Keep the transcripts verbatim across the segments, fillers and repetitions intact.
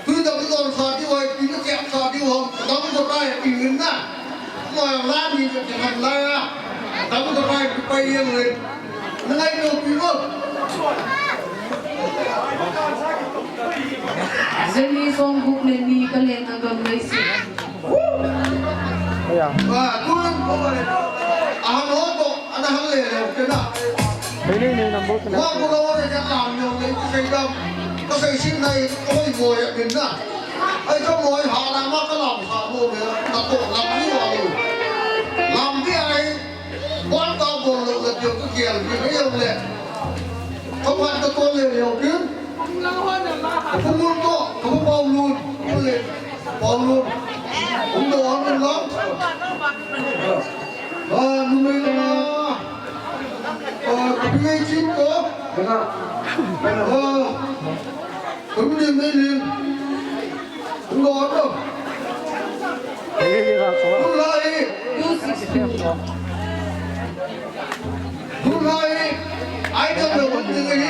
Tui dam don kha diu ahi, tui na chep kha diu ham, dam don ahi, tui na. Mo yang la ni ka ti han la ya. Dam don ahi, tui pai yang le. Na ngai no tui mo. Zeni song guk le ni ka le na gam lai si. Aya. Ba, tun, ahan ho to, ana hal le le, okay na. Nei, nei, nei, number ka na. Wa ko lo le ja ka nyo le, ko sei dam, ko sei sin nai, ko mo ya min na. Ai, ko mo ha na ma ka lam sa mo le, na to lam ni wa lo. Lam di ai, wan ka bo lo le, jo ka kial, ki ka yo le. Ka wan ka to le le, okay. Ka pu mun to, ka pu pau lun, le. Paulun. Hung doh hung lang. Ah, numei lama. Ah, kapingai chin ko. Ah, kapingai chin. Hung doh hung lang. Hung lai. Hung lai. Ai, ka lo hung lai.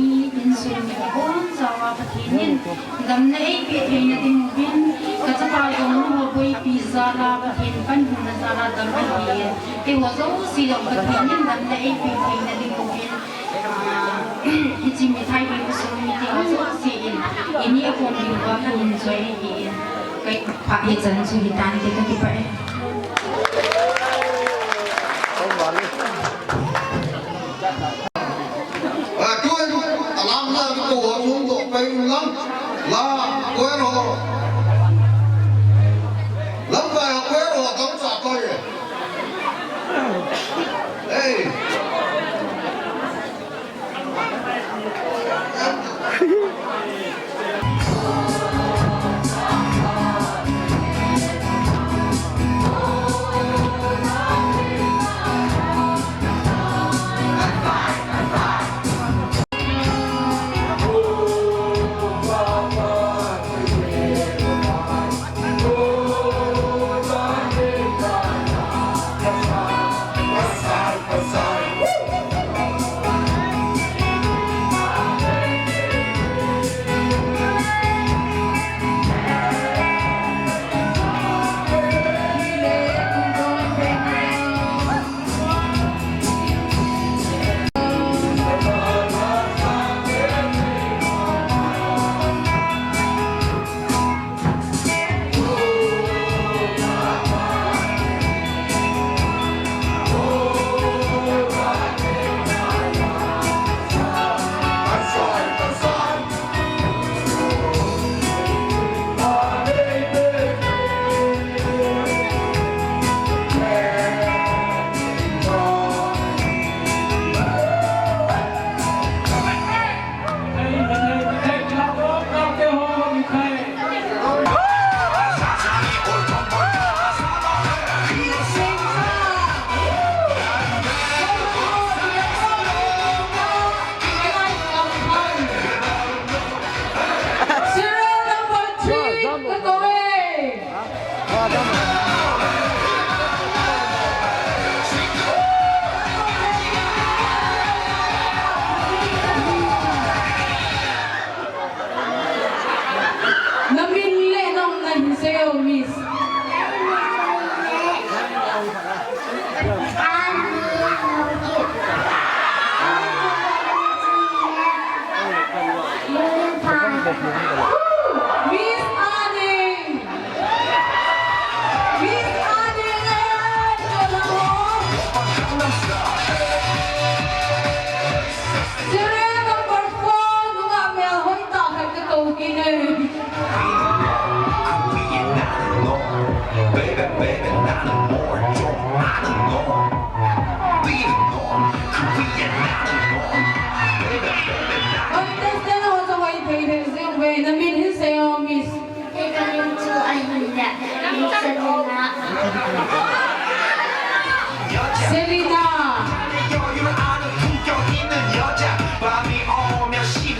Insung mi abon chauva Pathen in damna eipeh theina ding uvin, kachapa jong nuho boipi jal a Pathen panhina jal a dam ahi. Keiho jouse jong Pathen in damna eipeh theina ding uvin, ah, hiche mithai bing insung mite ho jouse in, ini akon ding uva kahin choi ahi. Kei pha hichan chu hitante, kakipah e. Atun, alam la ko ho sung ko pai lang. La, ko ro. Lam ka ko ro tong sa ko ye. Hey. Serial number three, Kakawei. Namin le naumna hin seiyo, Miss. Miss Ani. Miss Ani le, hello. Serial number four, nungah melhoi tah khat kakou kit e. Contestant ho chu hoi thei thei jeng uve, namin hin seiyo, Miss. Kei kamin chu ahile, Miss Selina. Selina. Ahoi, Miss Selina,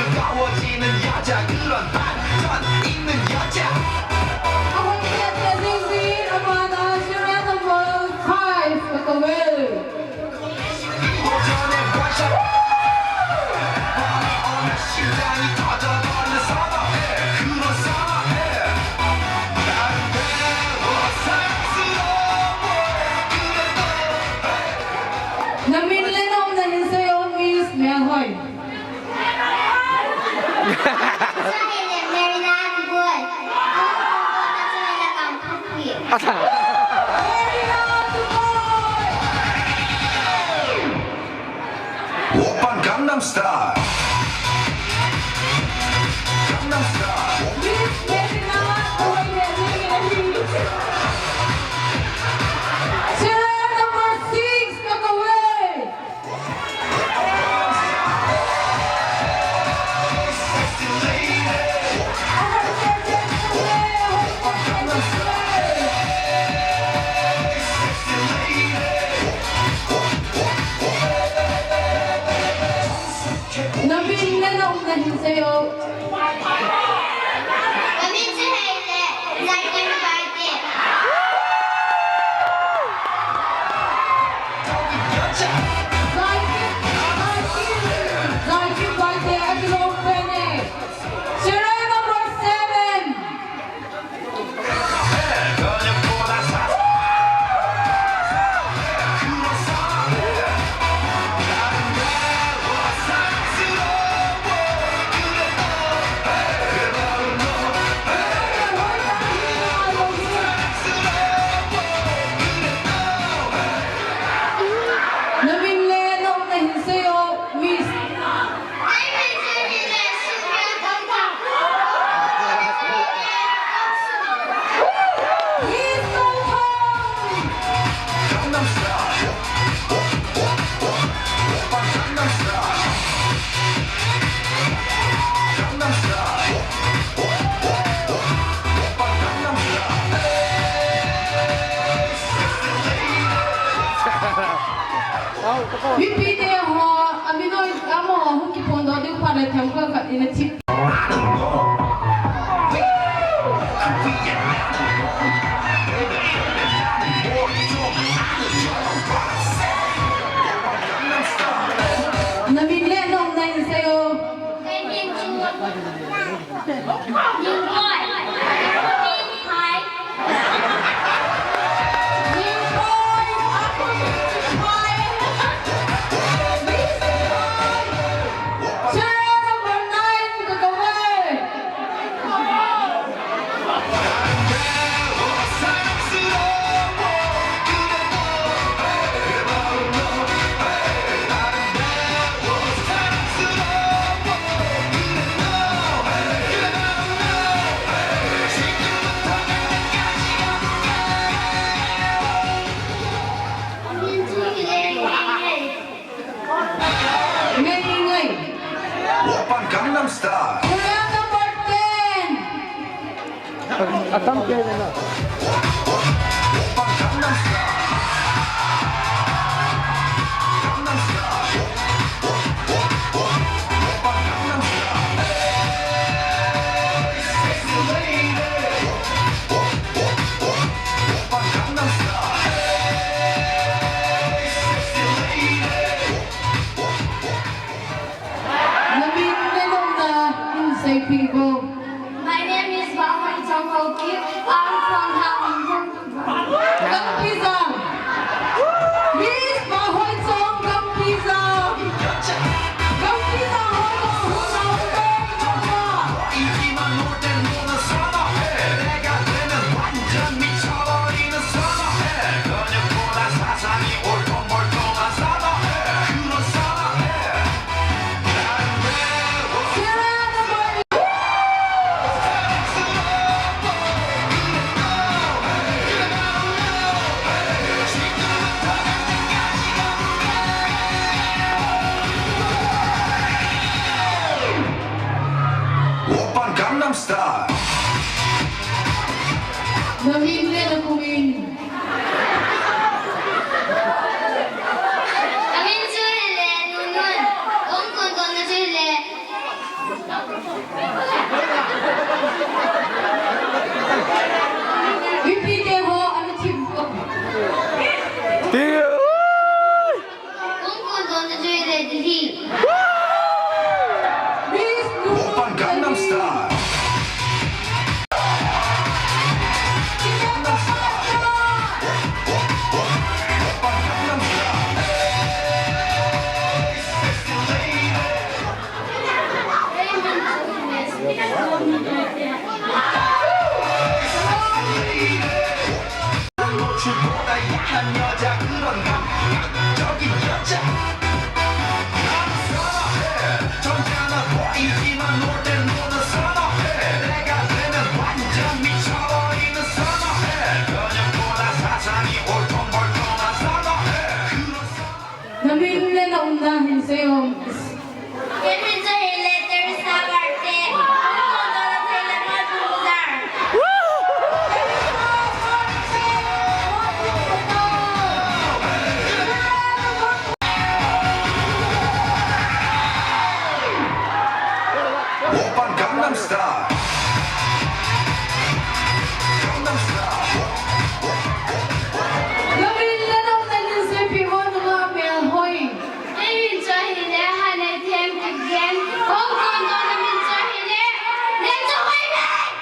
Selina, Selina, Selina, Selina. Namin le naumna hin seiyo, Miss Melhoi. Oppan Gangnam Style. Gangnam Style. Serial number six, Kakawei. Namin le naumna hin seiyo. Kamin chu hile, Zaikim Baite. Zaikim, Zaikim, Zaikim Baite. Mipite ho, amin noi, amaho hung kiphondoh diu phat le themkhat khat in athip. Namin le naumna in seiyo. Ngai, ngai. Oppan Gangnam Style. Number ten. Atam pe na. Namin le naumna in seipeh o. My name is Bahoi Jong Ho Kip. I'm from Hangin. Gangpijang. Miss Bahoi Jong Gangpijang. Gangpijang ho, ho, ho, ho, ho. Oppan Gangnam Style. Namin le nakum in. Amin chu hile, Nunun. Hung kondona chu hile. Mipite ho, ana thip o. Ti, ui! Hung kondona chu hile, Delhi. Oppan Gangnam Style. Namin le naumna hin seiyo. Kei min chu hile Teresa Barte. Hung kondona chu hile Malpur Bazar. Oppan Gangnam Style. Gangnam Style. Namin le naumna hin seipeh o, nungah melhoi. Kei min chu hile Haneithem Kipgen. Hung kondona min chu hile Lenchonghoi Meng.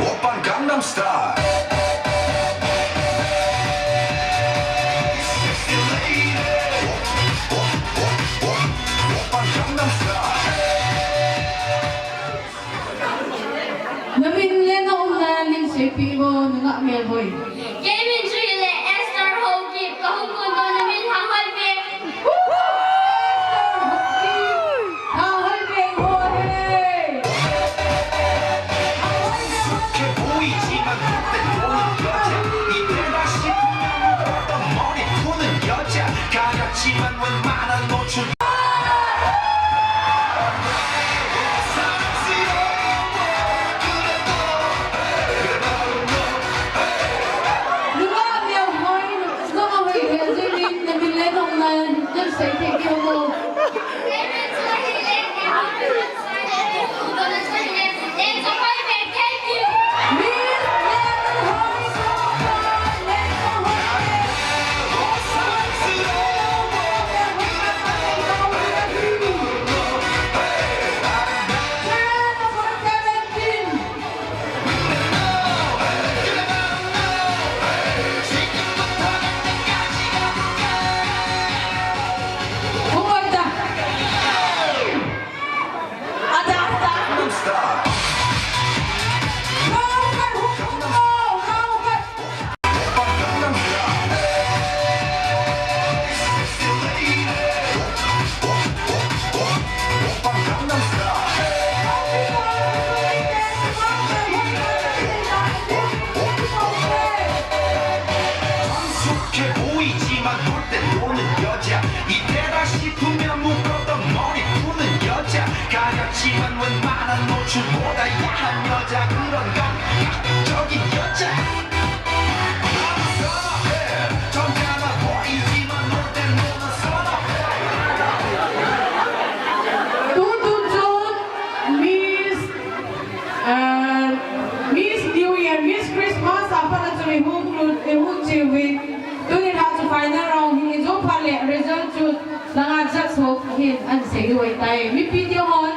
Oppan Gangnam Style. Oppan Gangnam Style. Namin le naumna hin seipeh o, nungah melhoi. Kei min chu hile Esther Haokip, kahung kondona min Hanghoiveng. Hanghoiveng ho he. 익숙해 보이지만 놀 때 노는 여자. 이때다 싶으면 묶었던 머리 푸는 여자. 가렸지만 웬만한 노출보다 야한 여자. 그런 감각적인 여자. 나는 선어해. 점잖아 보이지만 놀 때 노는 선어해. Tutu chun Miss, uh, Miss New Year, Miss Christmas a pat a chu i hung lut, i hung che uvin. Tuni a chu final round hi i jo phat le result chu langa judge ho hin ahin sei diu ahitai. Mipi te hon.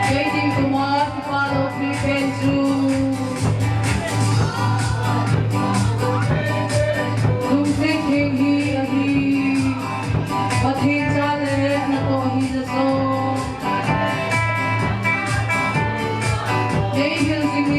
Kei ding kuma kipa loupi pen chu lungset theng hi ahi. Pathen cha le natoh hina jong. Kei hil jing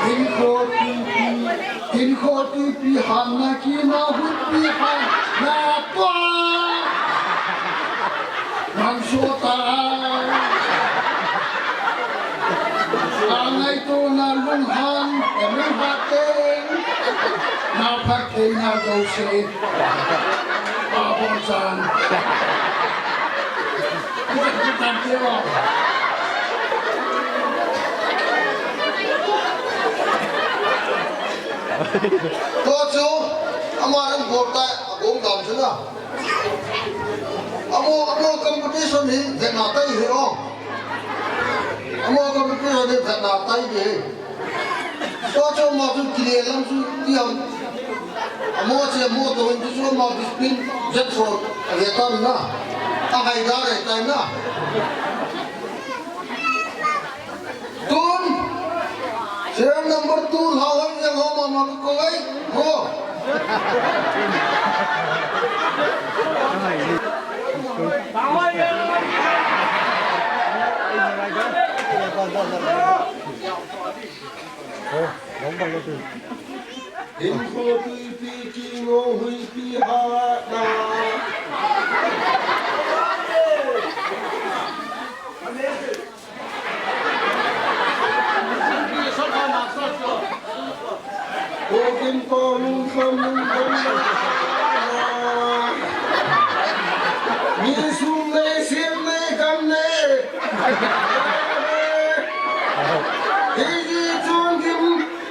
Hinkho tuipi, hinkho tuipi hatna kina huipi hatna tua. Nang sota. Nang ngaitona lunghan, emi hateng. Na phat theina jouse. Pa bonchan. Tua chu, ama nang bol tai, a bol dam chu na. Amo, amo competition hi, vena tai hi o. Amo competition hi, vena tai hi. Tua chu ama chu kile lam chu tiam. Amo che amo to in chu ama discipline jet so a ve tan na. A hai da re tai na. Tun. Serial number two, Lhahoi Veng ho mama ka kou e. Ho. Hinkho tuipi kino huipi hatna. Kokin pa lungkham lungkham na. Mi sum nei, sim nei, kam nei. Hiji chun kim,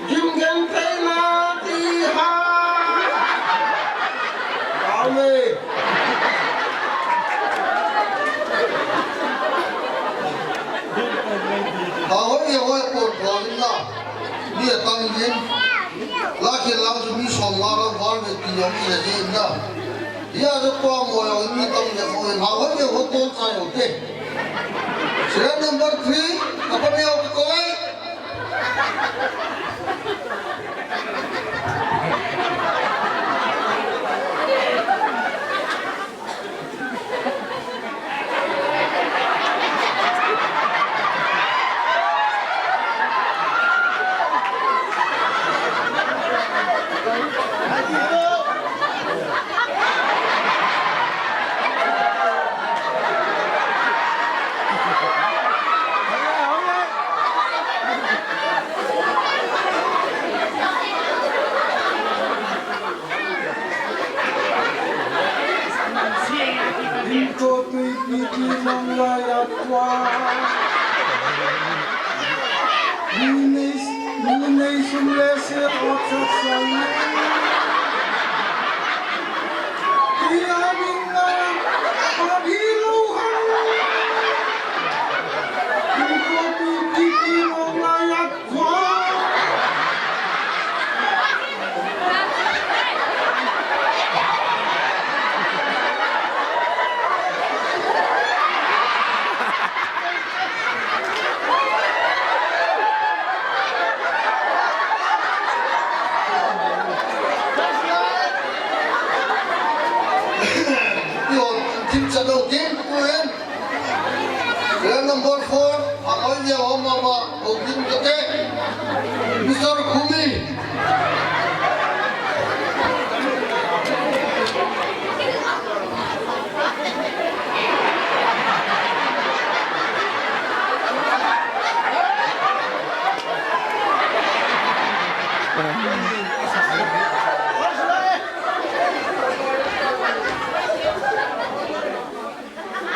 kim gen thei na ti ha. Amen. Lhahoi Veng ho pon pon na. Mi a tam din. La khel lang chu mi som nga lang val ve ti jong i le din na. Hia chu tua mo jong mi tam le mo in Lhahoi Veng ho ton chai ho te. Serial number three, apa ni ho ko ai. Hinkho tuipi kimang lai a tua. Munei, munei sum le se o chat sang. Tia ding na, a di lo hang. Hinkho tuipi kimang lai a Yo, tim sa do, tim, tim. Serial number four, a oi ya o mama, o bin kate. Mister Kumi.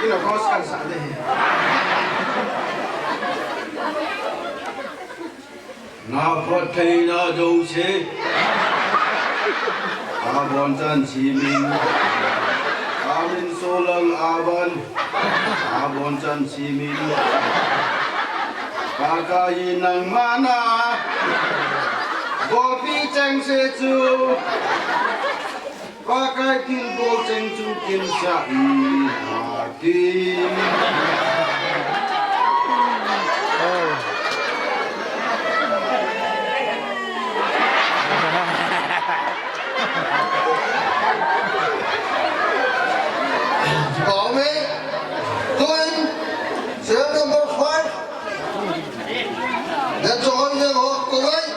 Ina cross kan sa de. Na phat theina jouse. A bonchan simin. A min solang a ban. A bonchan simin. Pakai nangma na. Golpi cheng se chu. Pakai thilbol cheng chu kimsah in atin. Amen. Tuin, serial number five. That's all you know. Correct.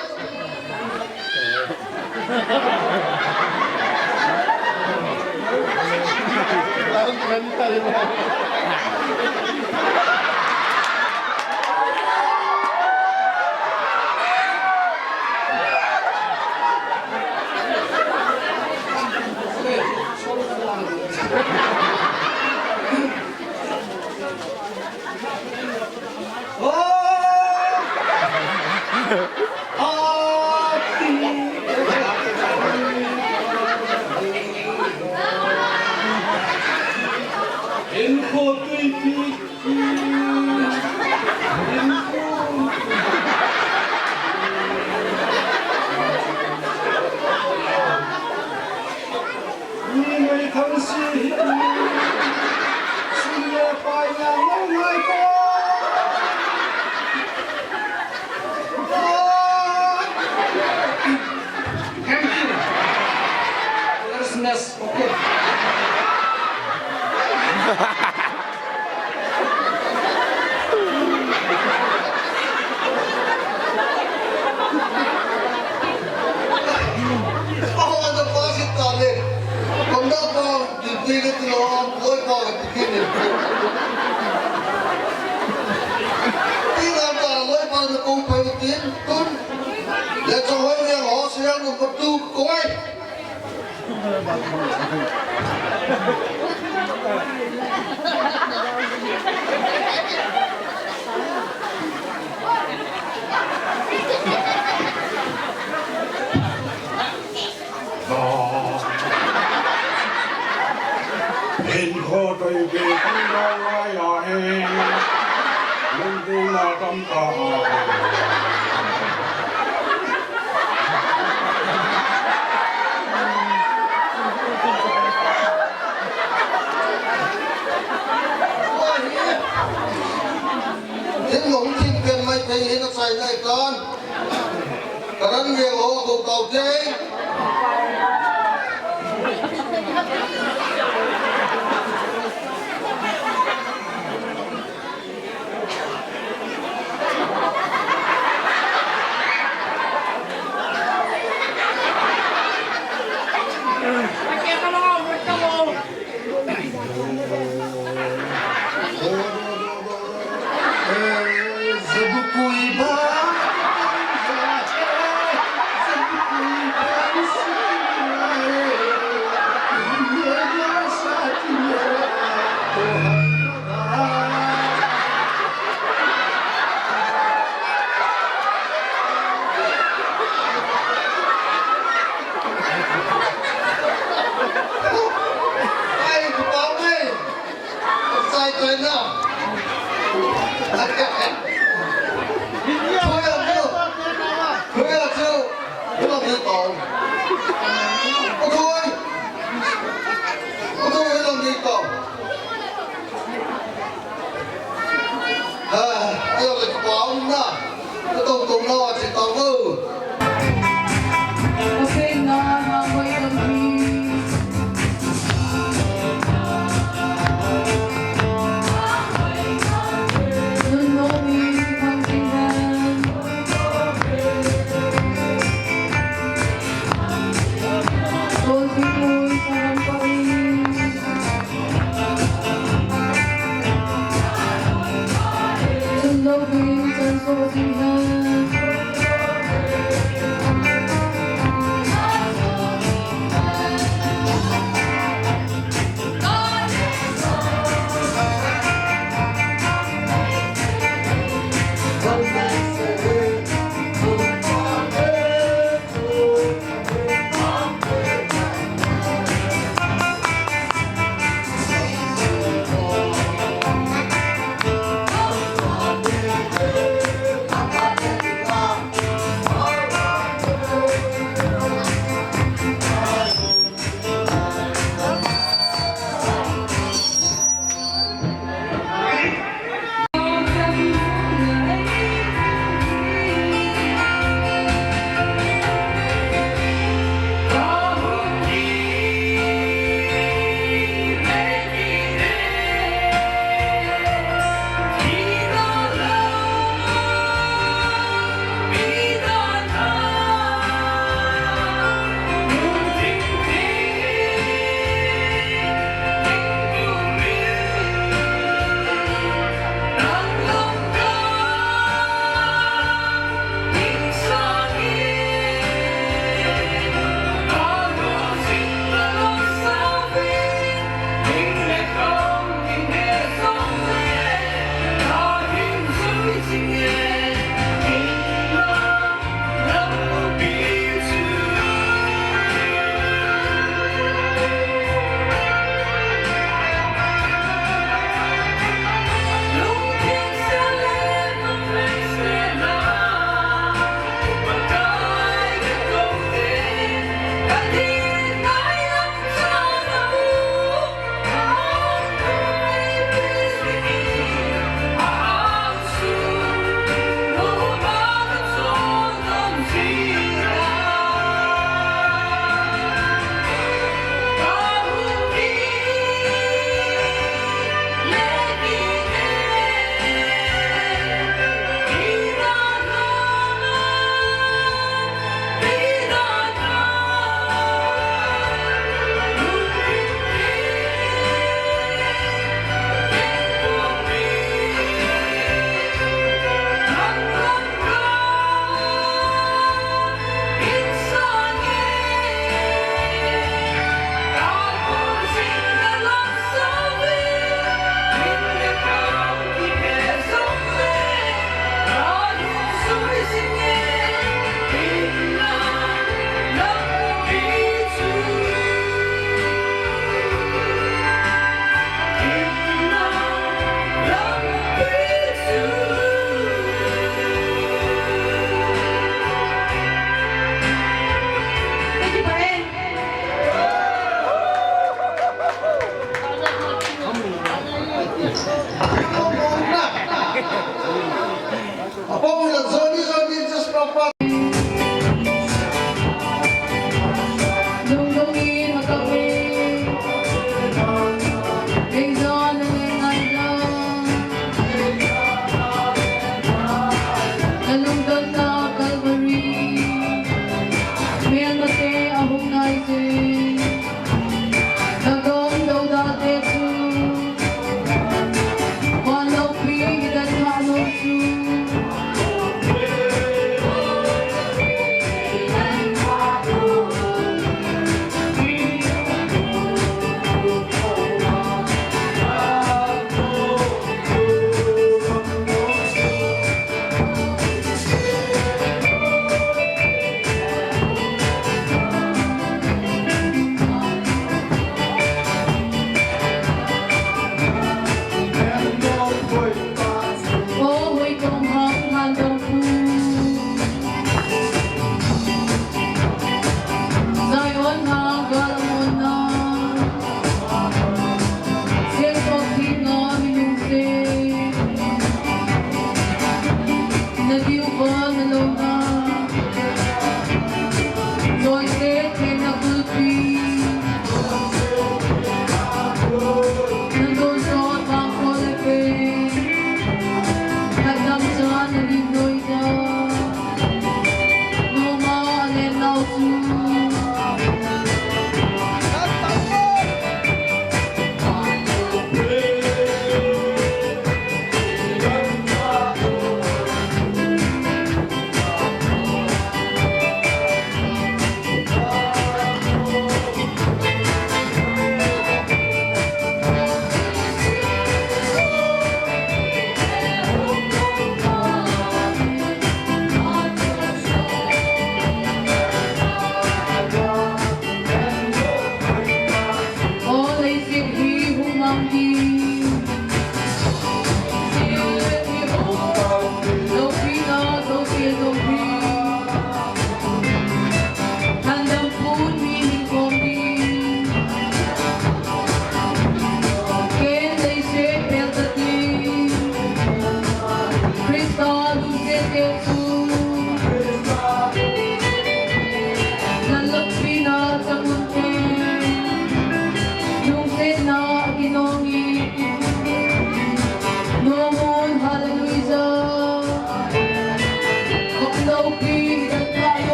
Pi kati lou, loipa kati kit in. Pi ngam ta loipa na kou pai tin, tun. Le chong hoi veng ho siang na matu koi. Hin kho toi be tang dong lai a he. Lung ding na tam ta. Hin mong thin pen mai thei hin a chai lai tan. Karan veng ho ko tau te. Ai, kipau ngai. Sai toi na. Toi a chu. Toi a chu. Toi a chu. Oi. Oi, oi, oi, oi. Ha, ayo le kipau na. Ka tong tong na wa che tau lo.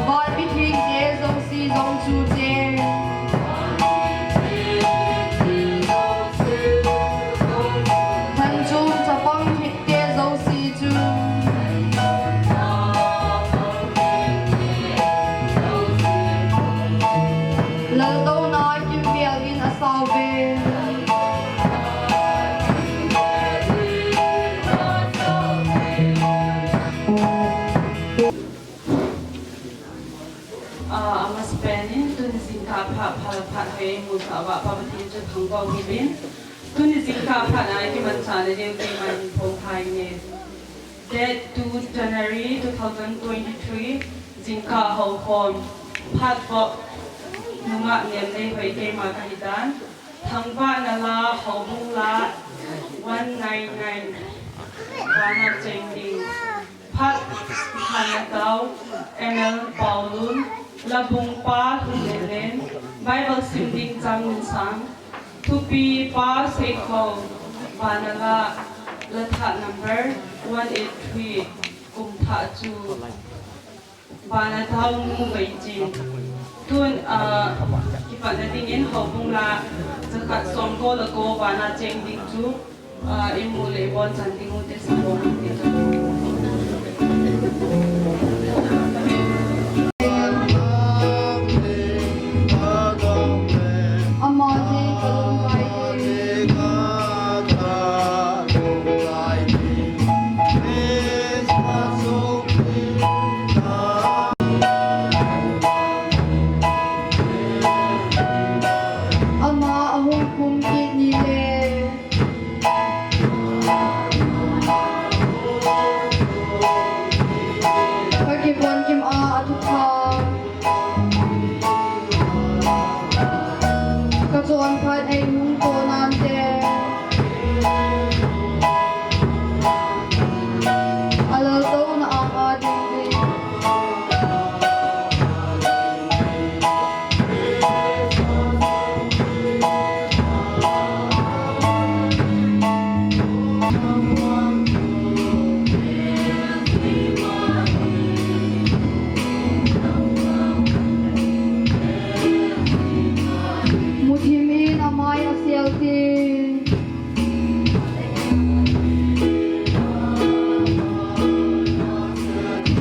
Van mithengte jouse jong chute. Thanchom chapang thengte jouse chu. Laltouna kimvel in asao ve. Ah, amasapen in, tuni jingkah phat, phat, phat hoi mu sa va pa Pathen chu thangvah uvin. Tuni jingkah phat a kimanchahna ding keima hin phong thei nge. Date two January two thousand twenty-three, jingkah houkhom, phat vop, nungah Nemneihoi keima kahi tan. Thangvahna la, houbung la, one nine nine, vana cheng ding. Phat, Phanatao, M L Paolun, labung pa Lhunlelen, Bible sim ding Changminsang, thupi pa Seikhou, vana la, la thah number one eight three, kum thah chu, vana tao nu Veiching. Tun, ah, kipatna dingin houbung la, jakhat somko le ko vana cheng ding chu, ah, imu le ibol chan ding u te sa ko te chan. Ama hi kalung kai e. Ama ahung kum kit ni le. Kakivon kim a athu pha. Kachon phat ei hung ko nante. Alaltouna a ding ding. Muthim in amai asel tin.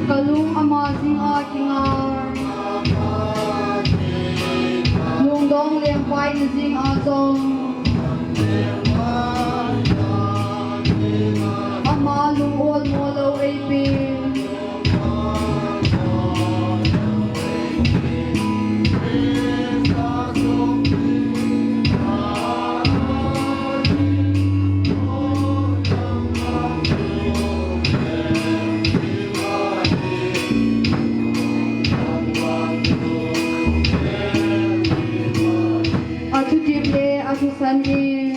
Kalung ama jing a kingai. Lungdong lengpai na jing a jong. Ama lung olmo lou eipe. Athutep le athusan in.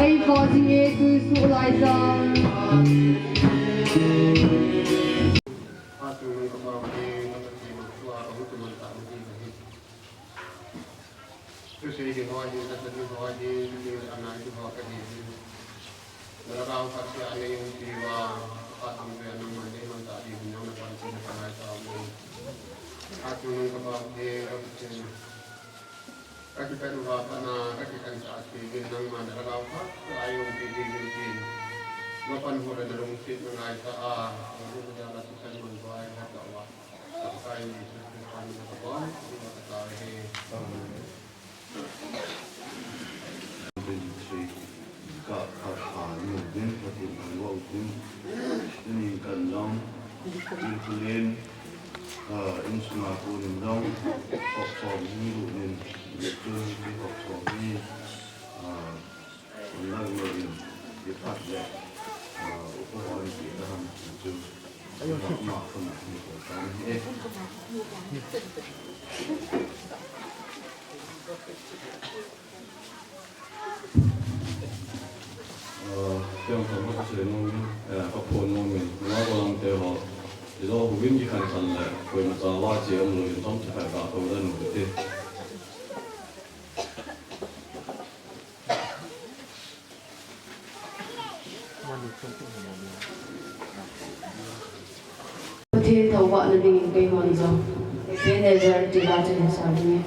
Ei, Pakai Jesu, lai jong. Thusei ding ho ahin, thusei ding ho ahin, anai ding ho kahi. Nalhagao phatthei a nei hung pi uva, phat hung pi a nangman nei mangcha ding hin nang na panpina kangai tauve. Atunung ka Pathen, ka Pathen. Ka kipet uva pat na, ka kikhen cha thei ding nangman nalhagao phatthei a nei hung pi ding hin tin. Na panhu le na lungset na ngaisah a, na lungset a ka thusan man uva, ka tah uva. Pakai Jesu Christa min a ka bol, ka tao e. Amen. Twenty-three, ka, ka, ka, ni din, ka tin, ka lo din. Ni kan jong, ni kulen, ah, in sunga ko ni jong, kok som ni lu ni, ni tun ni kok som ni, ah, Online lo din, di pat le. Kei jong thangvah kasei nom in, eh, kaphon nom in, nungah gollhang te ho, ijo houin kikhen khen le, koimacha vache umlou in, chomcha khat kathou dan u hite. Pathen thangvahna dingin keihon jong Ebenezer ti la chan sa ding e.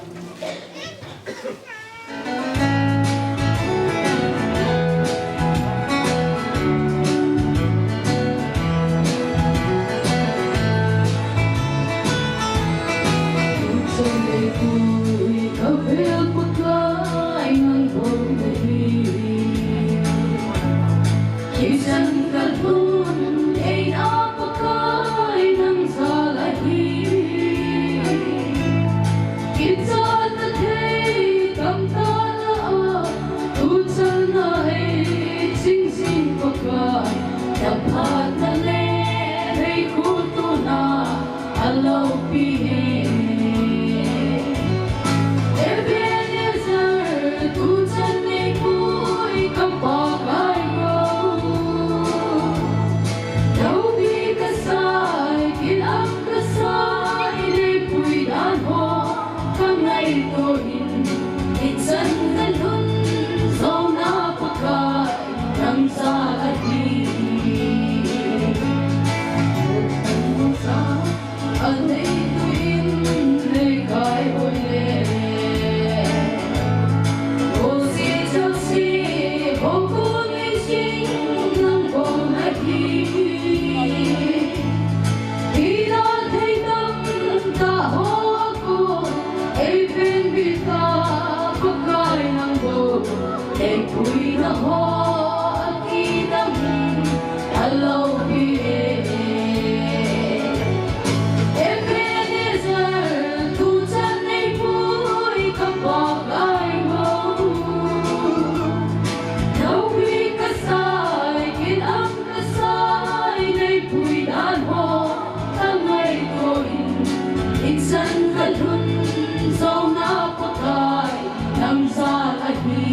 Kisan kalhun eina Pakai nang jal ahi. Kichat na thei tamtah lah a, tuchan na hei ching jing Pakai, na phatna le hei khutuna aloupi e. Ebenezer, tuchan neipui ka Pakai o. Loupi kasai, kilang kasai, neipui dan ho kangaito in, ichan kalhun jouna Pakai nang jal ahi. Anei tuin leikai hoi le, o si chak si, o ko nei sing nang ko nahi. Ina thei tamtah ho ko, ei pen bita Pakai nang ko, ei puina ho, aki nang aloupi e. Ebenezer, tuchan neipui ka Pakai o. Loupi kasai, kilang kasai, neipui dan ho kangaito in, ichan kalhun jouna Pakai nang jal ahi.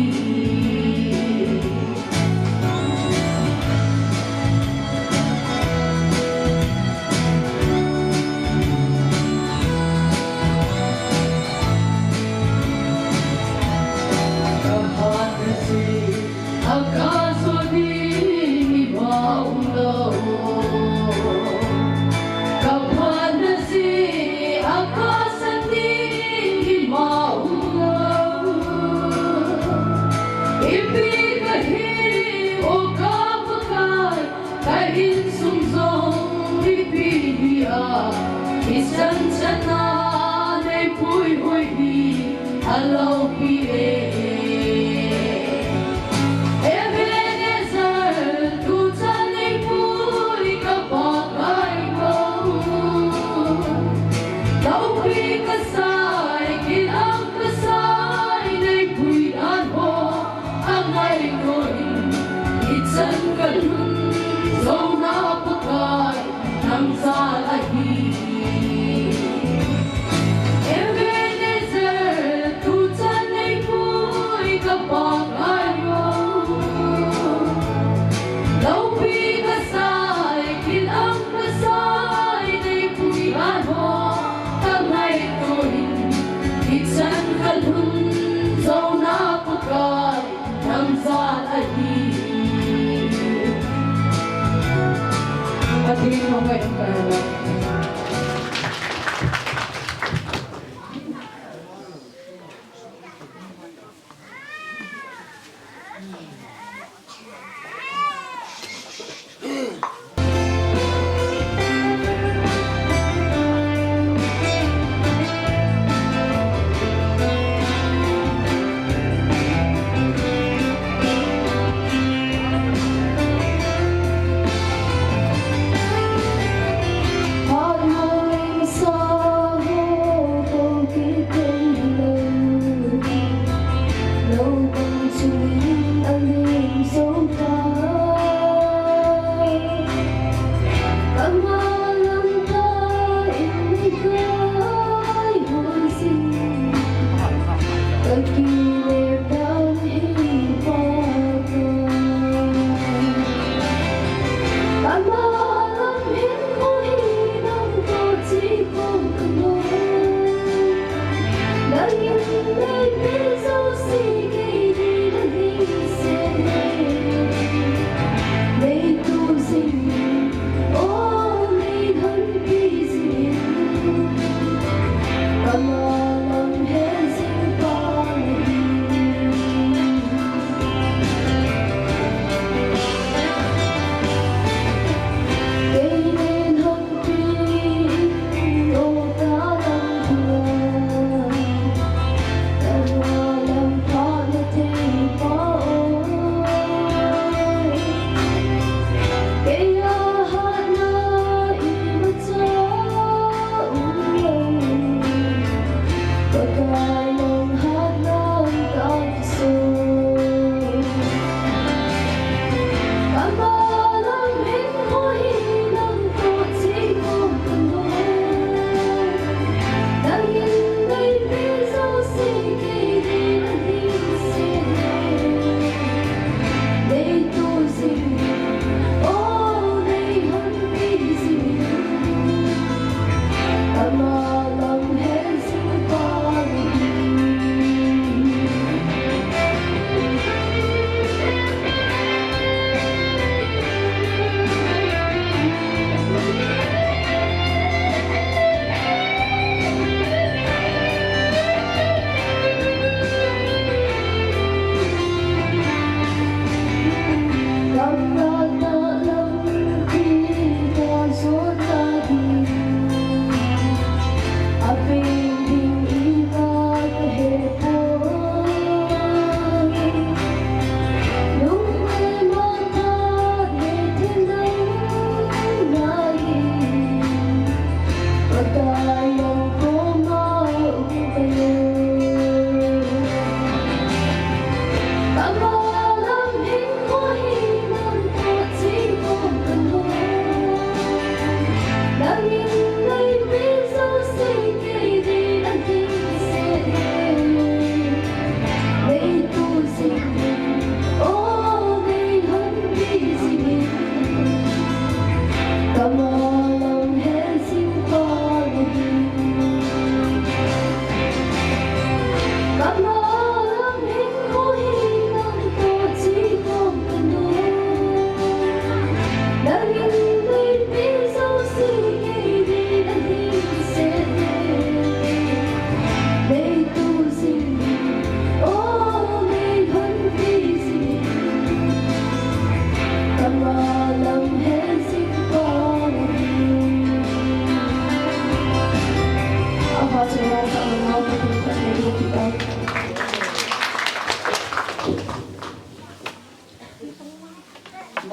Ka phatna si, a ka so ding ima umlou. Ka phatna si, a ka san ding ima umlou. Ipi kahi, o ka Pakai, ka insung jong ipi hi a, ichan chan a neipui hoi hi aloupi e. Ebenezer, tuchan neipui ka Pakai o. Loupi kasai, kilang kasai, neipui dan ho kangaito in, ichan kalhun jouna Pakai nang jal ahi. Ebenezer, tuchan neipui ka Pakai o. Loupi kasai, kilang kasai, neipui dan ho kangaito in, ichan kalhun jouna Pakai nang jal ahi. Pathen hung ngai um tai.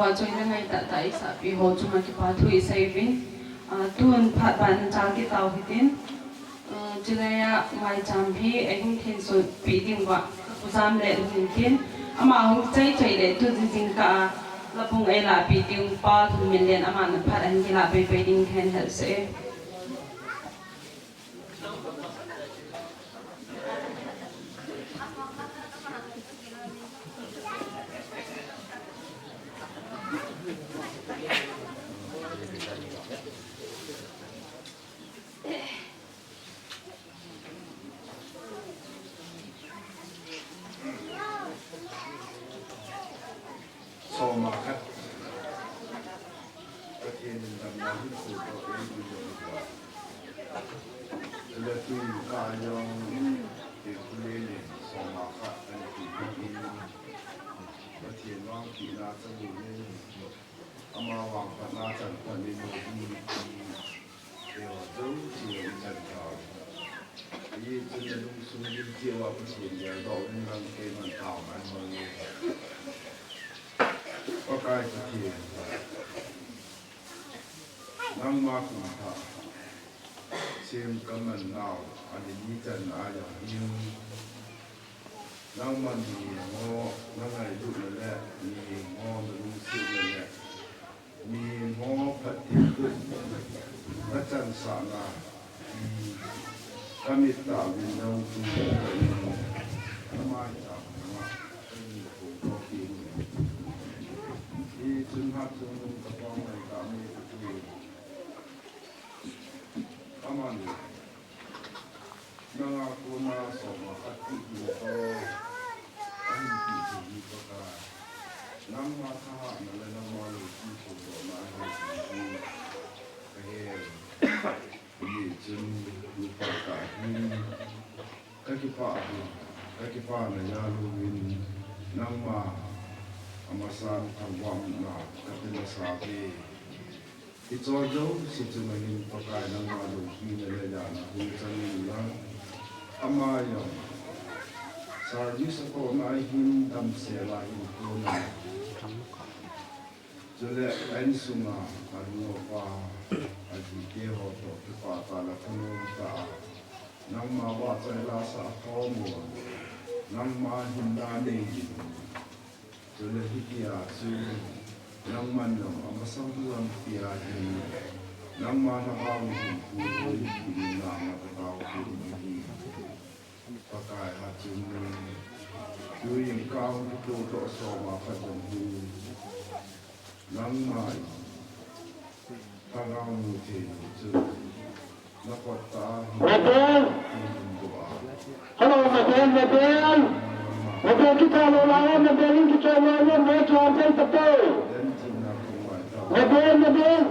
Vahchoina ngaitah tah eisahpeh ho chunga kipa thu isei uvin. Ah, tun phat ban chal kit tau hitin. Ah, chulai a maicham hi eihung thensonpeh ding uva Pu Jamlet ahin tin. Ama hung chai chai le tu jing jingkah a labung eilahpeh ding Pu Lhunminlen aman phat ahin kilah pei pei ding kahin hetsah e. Soma khat. Pathen in damna hinkho toh eibui jing uva. Chule tun ka jong, Pu Lhunminlen in soma khat ana pe in, Pathen vangpehna chalungin, ama vangphatna chan phatnin, Eo, jouse ichan tau. Hijeh chun nalungsung lim cheh uva Pathen geldoh uvin lang, keiman taona kahin mang e. Pakai Pathen, nangma kumthah sem kaman nau, ani ni chan a jong hin, nangman mihem ho nangailutna le, mihem ho nalungsetna le, mihem ho phatthei kum nachansahna, um, kamit tah uvin nangtu, Tupa kahin kakipah in, kakipah na jal uvin, nangma amasan thangvahna kape masa uve. Hiche jouse chunga hin Pakai nangma loupina le jana hung chang inlang, ama jong service atohna hin damsel a hin tuna. Chule a insunga anu apa, ajite ho toh kipah tah le thanom tah a, nangma vahchoi la sah khom un, nangma hinna nei in. Chule hitia chu nangman jong amasan lam pia hin, nangma lhagao hin pui in, nangma lhagao hin hi. Pakai, hatchungnung tui in kang kitoh toh soma khat jong hi nangma in lhagao mu thei chu nakot tah a hin Mabel. Hello, Mabel, Mabel. Mabel, kitha lou lai, Mabel in kichoi lou, Mabel, choi lou, Mabel. Mabel, Mabel.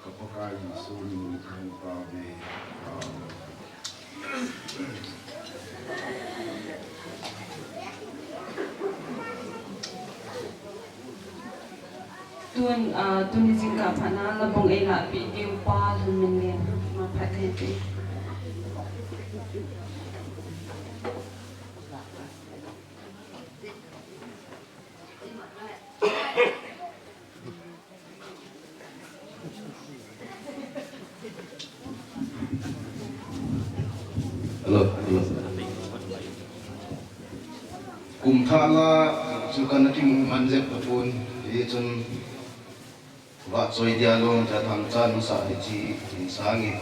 Ka Pakai Jesu min in ka hung tao ve. Amen. Tun, ah, tuni jingkah phatna labong eilahpeh diu pa Lhunminlen, ma phat thei te. Hello, hello. Kum thah la chu kana kimu man jep tapon, hichun vahchoi dia lom cha thangcha nasa hi chi in sang e.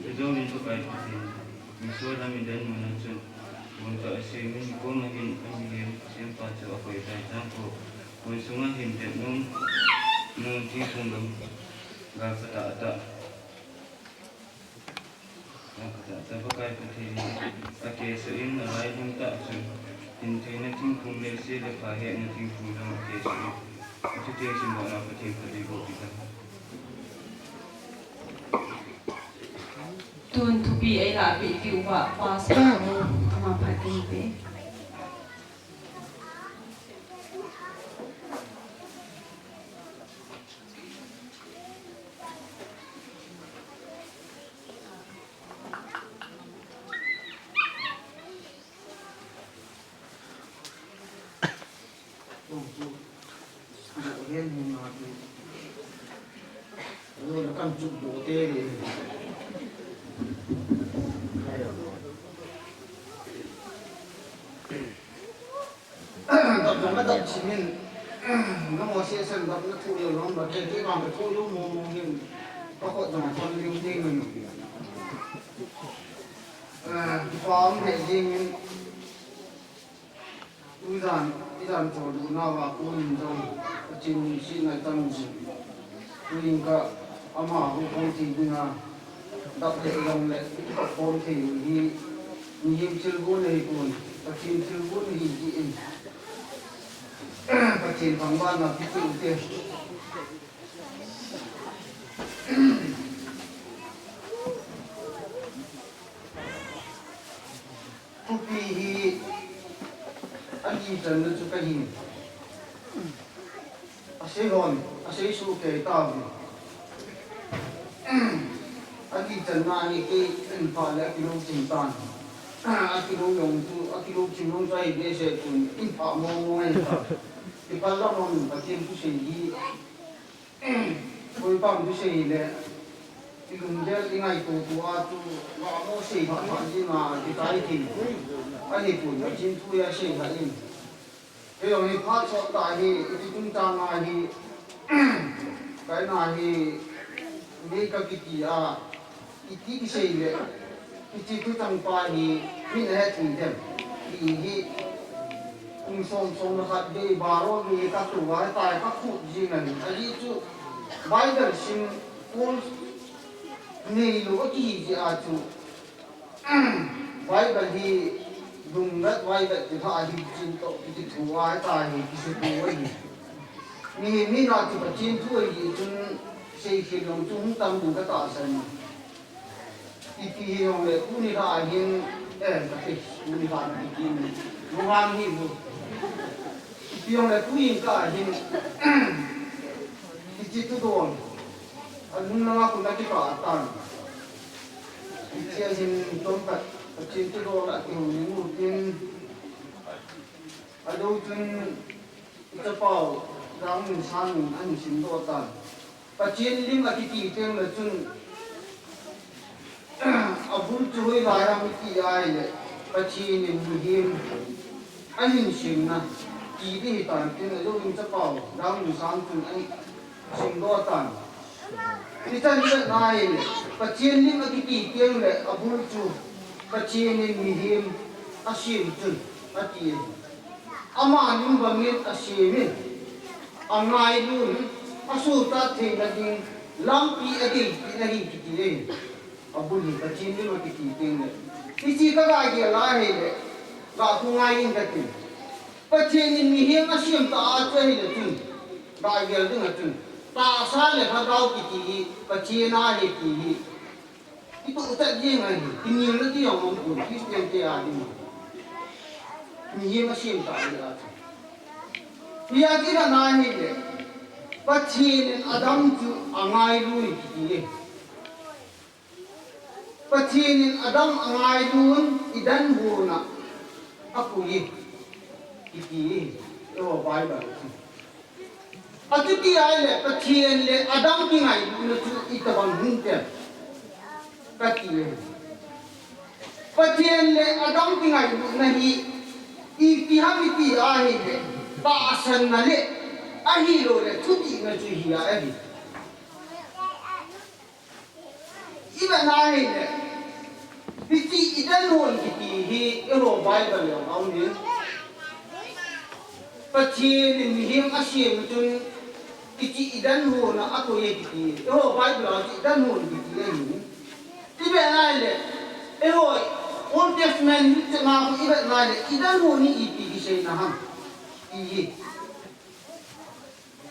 Mizo min Pakai Pathen, miso lam i dan muna chun, mun ta a seng min koma hin a mihem sempa chu a koi tai tang ko, mun sunga hin det nung, nung thingphung gam, gal sa ta a ta. Gal sa ta a ta Pakai Pathen, a ke sa in a lai hung ta chun, hin theina thingphung le se le pha hetna thingphung gam a ke sa in. Chutiang simdohna Pathen phatthei boh tita. Tun thupi eilahpeh diu va Pastor Ro, ama phat ding te. Dap dap, dap simin. Namo sesen dap na thu lou lom ba, kei kei bang ka thu lou mo mo hin. Ka khut jong thon ling ding in. Eh, pa um he ding in. Tujan, ijan chol lou na va kun in jong. Ka chin si na tam ji. Tuin ka ama hu khom thei ding a, dap le long le, ka khom thei hi, mihem thilgon ahi pon, Pathen thilgon ahi ti in. Pathen thangvahna pe u te. Thupi hi adih channa chu kahin. Asei hon, asei suh kei tauvin. Adih channa hi kei in pha le akilou ching tan. Akilou jong chu, akilou ching jong chu ahi behseh chun in pha mong mong ahi ta. Kipah lam hon Pathen thusei hi. Koi pam thusei le, i lunggel i ngaito tua chu, va mo sei pha pha jing a, kitai thei. Ahi pon, Pathen thu a sei pha in. Kei jong hi phat sot ta hi, i ti tung chang a hi, kai na hi, mi ka kiti a, Iti kisei le, hiche thuchang pa hi, min ahet thei dem. Ti hi, kum som, som le khat vei, baro vei, ka tu vai tai, ka khut jing ahi. Ajeh chu, Bible sim, Paul neilou akihi jeh a chu, Bible hi, lunglat Bible ti pha ahi jin toh, kiti thu a tai hi, kisutu ahi. Mihem hina chu Pathen thu ahi chun, seikhel jong chu hung tam ding ka tahsan. Ipi hijongle tuni lha a hin, eh, ka ti, tuni lha a hin, lunghang hi bu. Ipi hijongle tuni ka hin, hiche thudol, alung langa kon akikah tan. Hiche a hin chomkhat, Pathen thudol a kihou ding u tin, adou chun, I chapau, Dangminsan in ahin simdoh tan. Pathen lim akiti teng le chun, abul chu hoilai ham iti ahile, Pathen in mihem ahin semna, ti ding ahitan tin, ajou in chapau, Dangminsan chun ahin simdoh tan. Ichan chan ahile, Pathen lim akiti teng le, abul chu, Pathen in mihem asem chun, ati ahi. Amanin bangin asemin, angailun, asohchat theina ding lampi adeipeh ahi kiti e. Abul hi Pathen lim akiti teng le. Hiche ka ga gel ahile, ga khu ngai in kati. Pathen in mihem asem ta a chu ahile chun, ga gel ding a chun, tahsa le lhagao kiti hi Pathen a ahi ti hi. Itoh chat jeng ahi, kinelna ti jong umpon, Christian te a ding. Mihem asem ta ahi a chu. Hia chu ivet na ahile, Pathen in Adam chu angailui kiti e. Pathen in Adam angailun, Eden hon a apui e, kiti e, eiho Bible a chu. Achuti ahile, Pathen le Adam kingailutna chu itobang hinte, kati e. Pathen le Adam kingailutna hi, ipi ham iti ahile, tahsanna le, ahilou le, thudihna chu hi ahi. Ivet na ahile, hiche Eden hon kiti hi, eiho Bible a jong aumin. Pathen in mihem asem chun, hiche Eden hon a akoi e kiti. Eiho Bible a hiche Eden hon kiti ahi. Ivet na ahile, eiho Old Testament hi chena khu ivet na ahile, Eden hon hi ipi kiseina ham. Ti hi.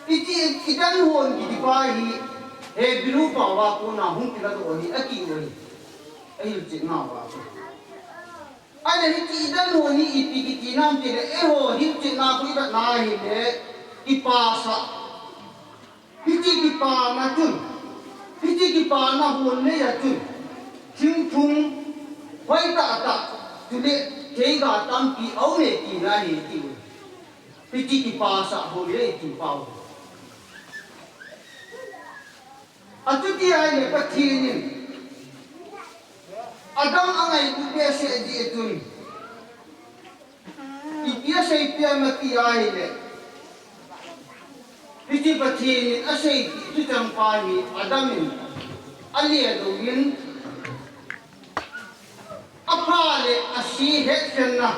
Iti, i dan hon kiti pa hi, Hebrew pao a kona hung kiladoh ahi, ati u ahi. Ahilchetna uva chu. Ahile hiti i dan hon hi ipi kiti nam tile, eiho hilchetna khu i vet na hile, kipasah. Hiti kipana chun, hiti kipana hon nei a chun, thingphung hoi tah tah, chule theiga tampi aum e tina ahi tiu. Hiti kipasah hon nei tiu pau. Achuti ahile Pathen in Adam angailut behseh jeh chun, ipi asei pi em ati ahile, hiche Pathen in asei thuchang pa hi Adam in alelou in, apha le ase hetkhenna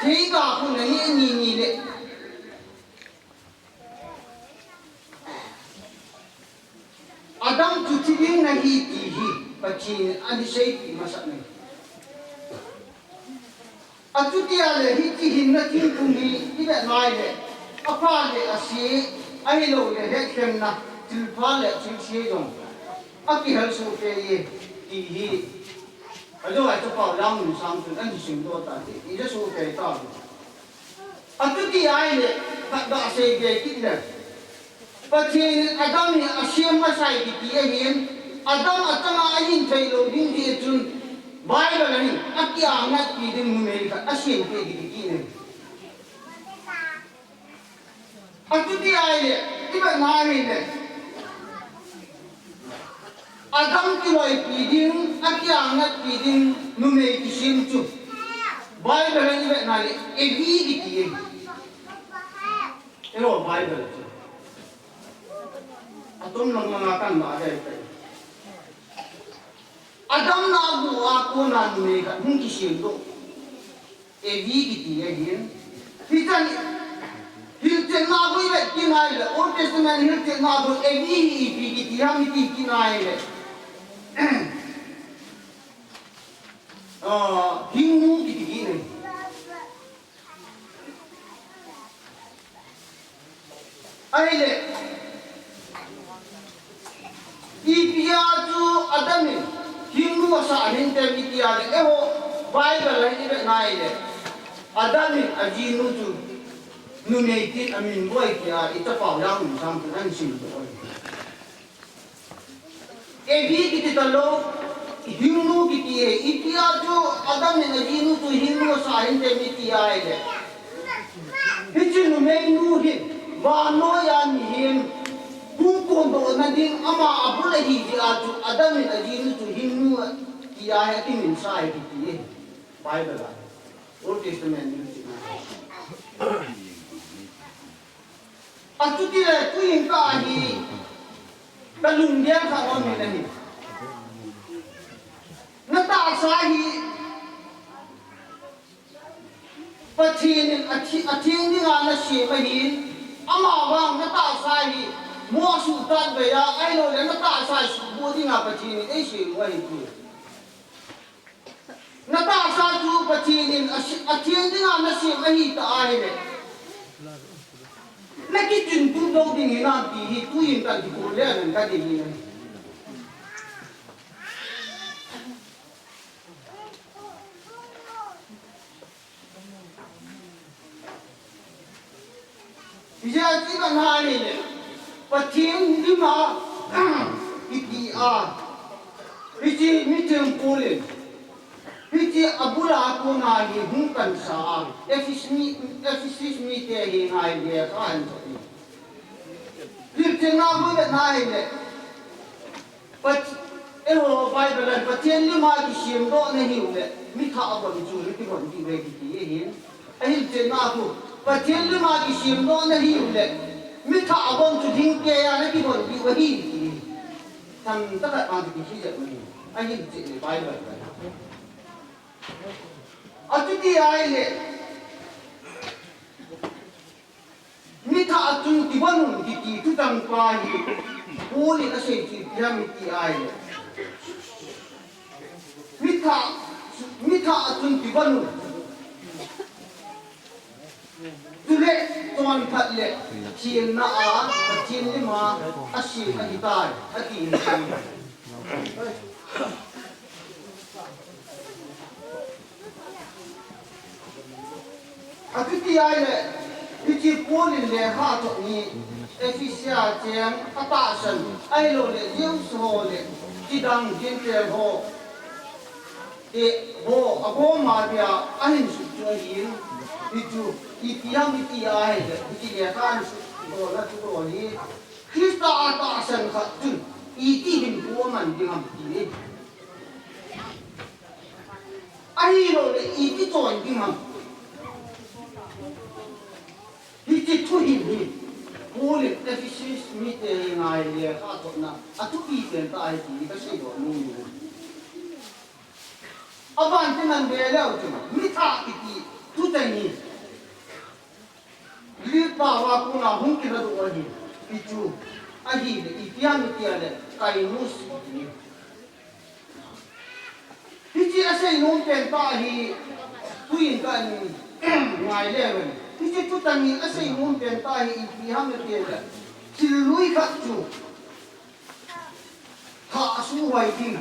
theiga khu naneh ni ni le, Adam chu thi ding nahi ti hi Pathen in ahin seipeh masat ahi. Achuti ahile hiche hinna thingphung hi i vet na ahile, apha le ase, ahilouleh hetkhenna, thilpha le thilse jong akihal soh kei e ti hi. Ajou a Chapao Lamnunsang chun ahin simdoh tan, ija soh kei ta. Achuti ahile, khat ga sei be kit le, Pathen in Adam hi asem masa e kiti ahin, Adam achanga ahin theilou ding jeh chun, Bible a hin akiangatpi ding numei khat asem peh kiti ahi. Achuti ahile, i vet na ahile, Adam kiloipi ding, akiangatpi ding numei kisem chu, Bible a i vet na ahile, Evi kiti ahi. Eiho Bible chu atom lang langa kan la dei tai. Adam na bu a kona numei khat hung kisemdoh Evi kiti ahin. Hichan hilchetna khu i vet kit na ahile, Old Testament hilchetna khu Evi hi ipi kiti ham iti kit na ahile, ah, hingnu kiti kit ahi. Ahile, ipi a chu Adam in hingnu asah hinte iti ahile, eiho Bible a i vet na ahile, Adam in ajinu chu numei tin amin boi tia i Chapao Lamnunsang chun ahin simdoh ahi. Evi kiti talou, hingnu kiti ahi. Ipi a chu Adam in ajinu chu hingnu asah hinte iti ahile, hiche numeinu hin vannoi a mihem hung kondohna ding ama abul ahi jeh a chu Adam in ajinu chu hingnu tia hi akiminsa ahi kiti ahi. Bible a, Old Testament a. Achuti le, tuin ka hi, ka lunggel khat aum in ahi. Na tahsa hi Pathen in athi-, atheng dinga nasem ahin, amavang na tahsa hi moh suhtat vei a, ahilouleh na tahsa suhboh dinga Pathen in eisem u ahi ti. Na tahsa chu Pathen in a si-, atheng dinga nasem ahitah ahile, na kichin tup lou ding hinam ti hi tuin ka kihou le len ka dei hi. Hijeh a chu ivet na ahile, Pathen lim a kiti a, hiche mi thempu le, hiche abul a kona hi hung pansa a, Ephes mi, Ephesus mite henga lekha ahin thot in. Hilchetna khu ivet na ahile, Pat-, eiho Bible a Pathen lim a kisemdoh nahiu le, mithah abon chu nakibon diu ahi kiti ahin. Ahilchetna khu, Pathen lim a kisemdoh nahiu le, mithah abon chu dingkei a nakibon diu ahi kiti. Themcha khat vang kiti jep ahi. Ahilchet le Bible a. Achuti ahile, mithah a chun kivon un kiti thuchang pa hi, Paul in asei chu ipi ham iti ahile, mithah, mithah a chun kivon un. Chule chonphat le thilna a Pathen lima asem ahitai, ati. Achuti ahile, hiche Paul in lekha athot hi Ephesia cheng atahsan, ahilouleh Jews ho le kidang Gentile ho, te ho, agom a dia ahin sut chu ahin, hichu ipi ham iti ahile, hiche lekha ahin sut dol a chu dol hi, Christa a tahsan khat chun iti hinkho aman ding ham ti. Ahilouleh iti chon ding ham. Hiche thuhil hi Paul in Ephesus mite henga lekha athotna athupi pen tah ahi ti kasei doh nom e. Aban tin ahin ve leu chun, mithah kiti thucheng hi Greek pao a kona hung kiladoh ahi, hichu ahile, ipi ham iti ahile, kainos. Hiche asei nom pen tah hi, tuin kahin ngai leu hen. Hiche thucheng hi asei nom pen tah hi, ipi ham iti ahile, thil lui khat chu thah asuhhoi ding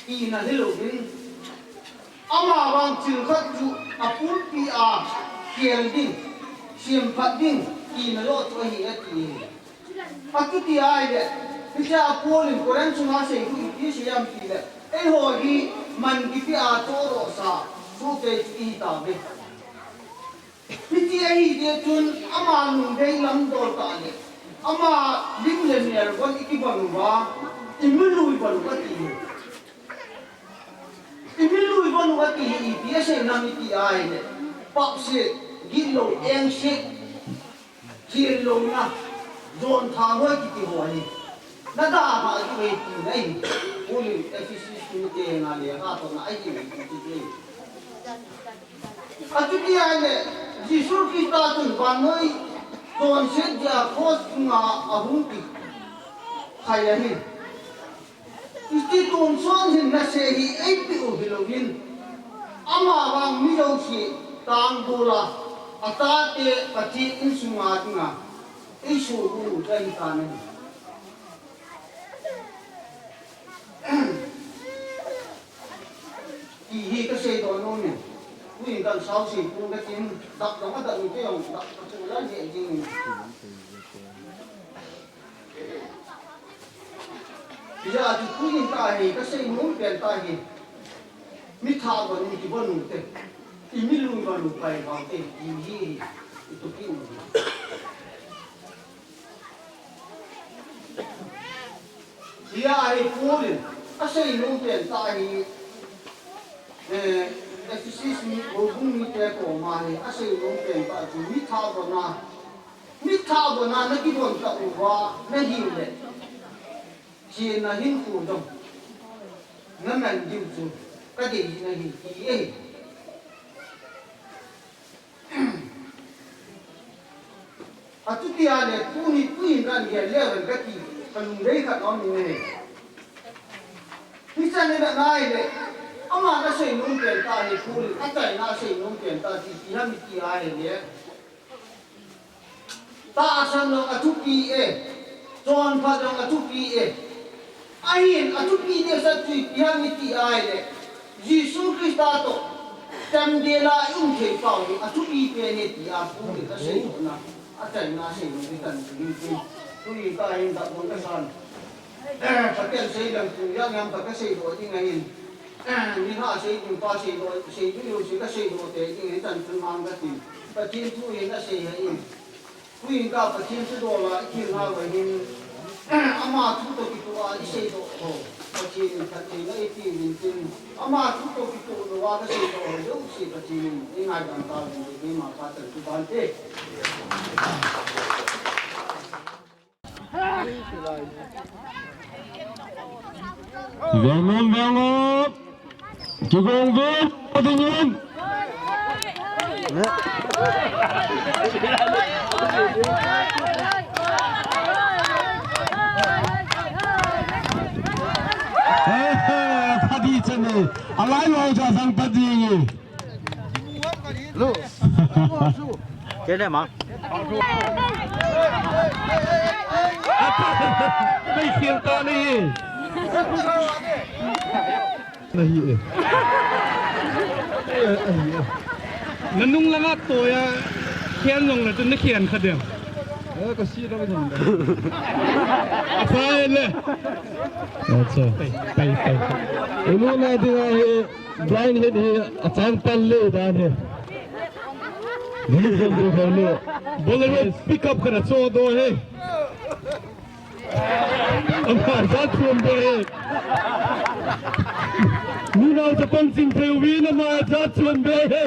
tina hilouvin, amavang thil khat chu apumpi a khel ding, semphat ding tina joh chu ahi ati. Achuti ahile, hichea Paul in Corinth sunga asei chu ipi asei ham itile, eiho hi man kipe a chohdohsa sohte chu ihi tauve. Hiti ahi jeh chun ama lungdei lam dol tah le, ama lim le mel von ikivon uva, imilui von u ati hi. Imilui von u ati hi ipi asei nam iti ahile, papset, gitlou, engset, thil louna, jon tha hoi kiti ho ahi. Nada ma ati ve tina ahi. Paul in Ephesus mite henga lekha athotna ahi ve kiti ahi. Achuti ahile, Jesu Christa chun vannoi chonset dia cross chunga ahung kikhai ahi. Hiche tonsot hinna seh hi eipeh u hilouvin, amavang mi jouse tangbola, achate Pathen insunga dinga eisol u chu ahitan ahi. Ti hi kasei doh nom e. Tuin kahin sao sei pon katin, dak dong adak in kei jong dak kachu la jeh jing in. Hijeh a chu tuin kahi kasei nom pen tah hi, mithah von in kivon u te, imilui von u pai vang te, ti hi itup u hi. Hia hi Paul in asei nom pen tah hi, eh, Ephesus mi, houbung mite koma hi asei nom pen tah chu mithah von a, mithah von a nakivon tah uva nahiu le, thina hinkho jong naman diu chu kadei nahi ti ahi. Achuti ahile, tuni, tuin kahin gel leu hen kati, kalunglhai khat aum in ahi. Hichan in ana ahile, aman asei nom pen tah hi, Paul in achaina asei nom pen tah chu ipi ham iti ahile, tahsan jong athupi e, chonphat jong athupi e. Ahin, athupi dehset chu ipi ham iti ahile, Jesu Christa toh chamdel a i um thei pau hi athupi pen e ti a Paul in asei dohna, achaina asei nom hi kahin sim in. Tuin kahin dak bang kasan. Eh, Pathen seiding chu, jat ham khat kasei doh ding ahin. Eh, mi lha seiding pa sei doh, sei doh jouse kasei doh tei ding ahin, chan chun mang katin. Pathen thu hin asei ahin. Tuin ka Pathen thu dola i thil na va hin, ama thu toh kitoh a i seidoh ho, Pathen in phattheina eipeh uvin tin, ama thu toh kitoh louva ka seidoh ho jouse Pathen in eingaidam tauvin, keima phat chan chu bante. Veng nom, veng nom. Kigong vin, dingin. Eh, eh, phadi chane. Alai lo ja sang phadi. Lo. Kei le ma. Nei khel ta ni. Nahi e. Ahi e. Nanung langa toya khen jong le tu na khen kha dem. Eh, ka si ra ka jong. Aphai le. Acha. Pai, pai, pai. Unu na dinga hi blind hit hi achang pal le dan hi. Ni jong du ho le. Bolero pick up kana cho do hi. Ama jat chuan be he. Nunau chapang ching thei uvin ama jat chuan be he.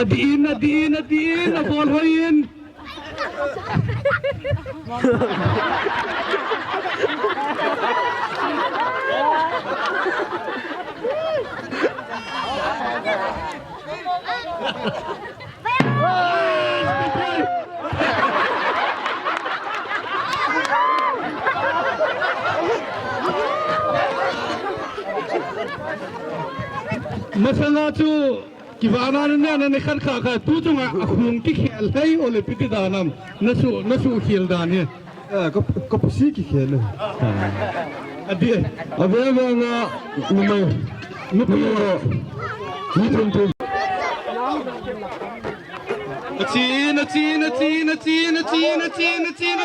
Adih in, adih in, adih in, abol hoi in. Masanga chu kivana na na na khan kha kha tu chunga a khung kikhel hei ole piti danam na su na su khel dan hi. Eh, ka, ka pusi kikhel e. Adi. Ave ave nga numei. Nupi. Ni tum tum. Achin, achin, achin. Achin, achin, achin.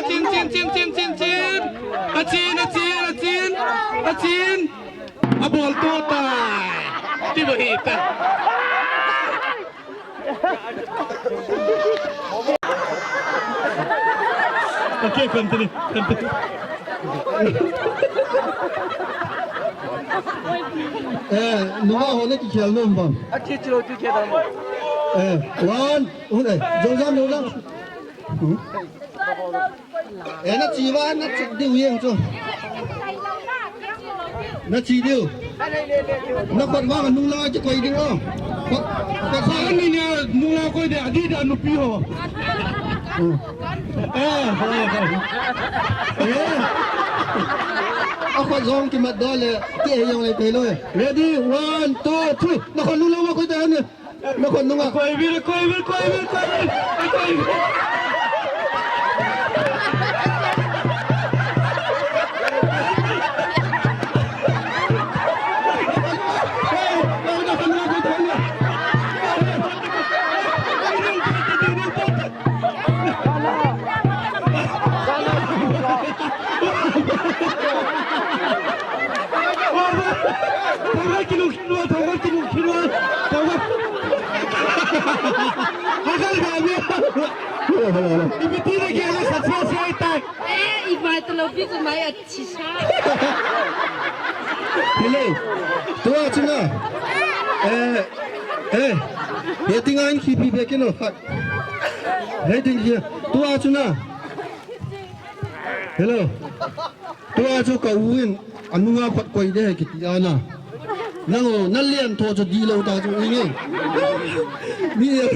Achin, achin, achin. Achin. Abol to tai. Ti ba hi ta. Okay, continue. Continue. Eh, nunga ho na kikhel nom bang. A thi chilo ti ke dam. Eh, one, un, eh, jong jam, jong jam. Hmm? Eh, na chi va, na chi diu yeng chu. Na chi diu. Na khut vang nung la chi koi ding o. Khut, khut vang ni na nung la koi de, adi da nupi ho. Hmm. Eh, eh, eh. Eh. A khut jong kimat do le, ti e jong le pei lo e. Ready, one, two, three. Na khut nung la koi de ni. Nakon nunga. Koi vil, koi vil, koi vil, koi vil. Koi vil. Hello. Tua chunga. Eh, eh. He tinga in khipi be kino. He ting hi. Tua chunga. Hello. Tua chu ka u in anunga khut koi de kiti ana. Nang o, na lian tho chu di lo ta chu inge. Mi e.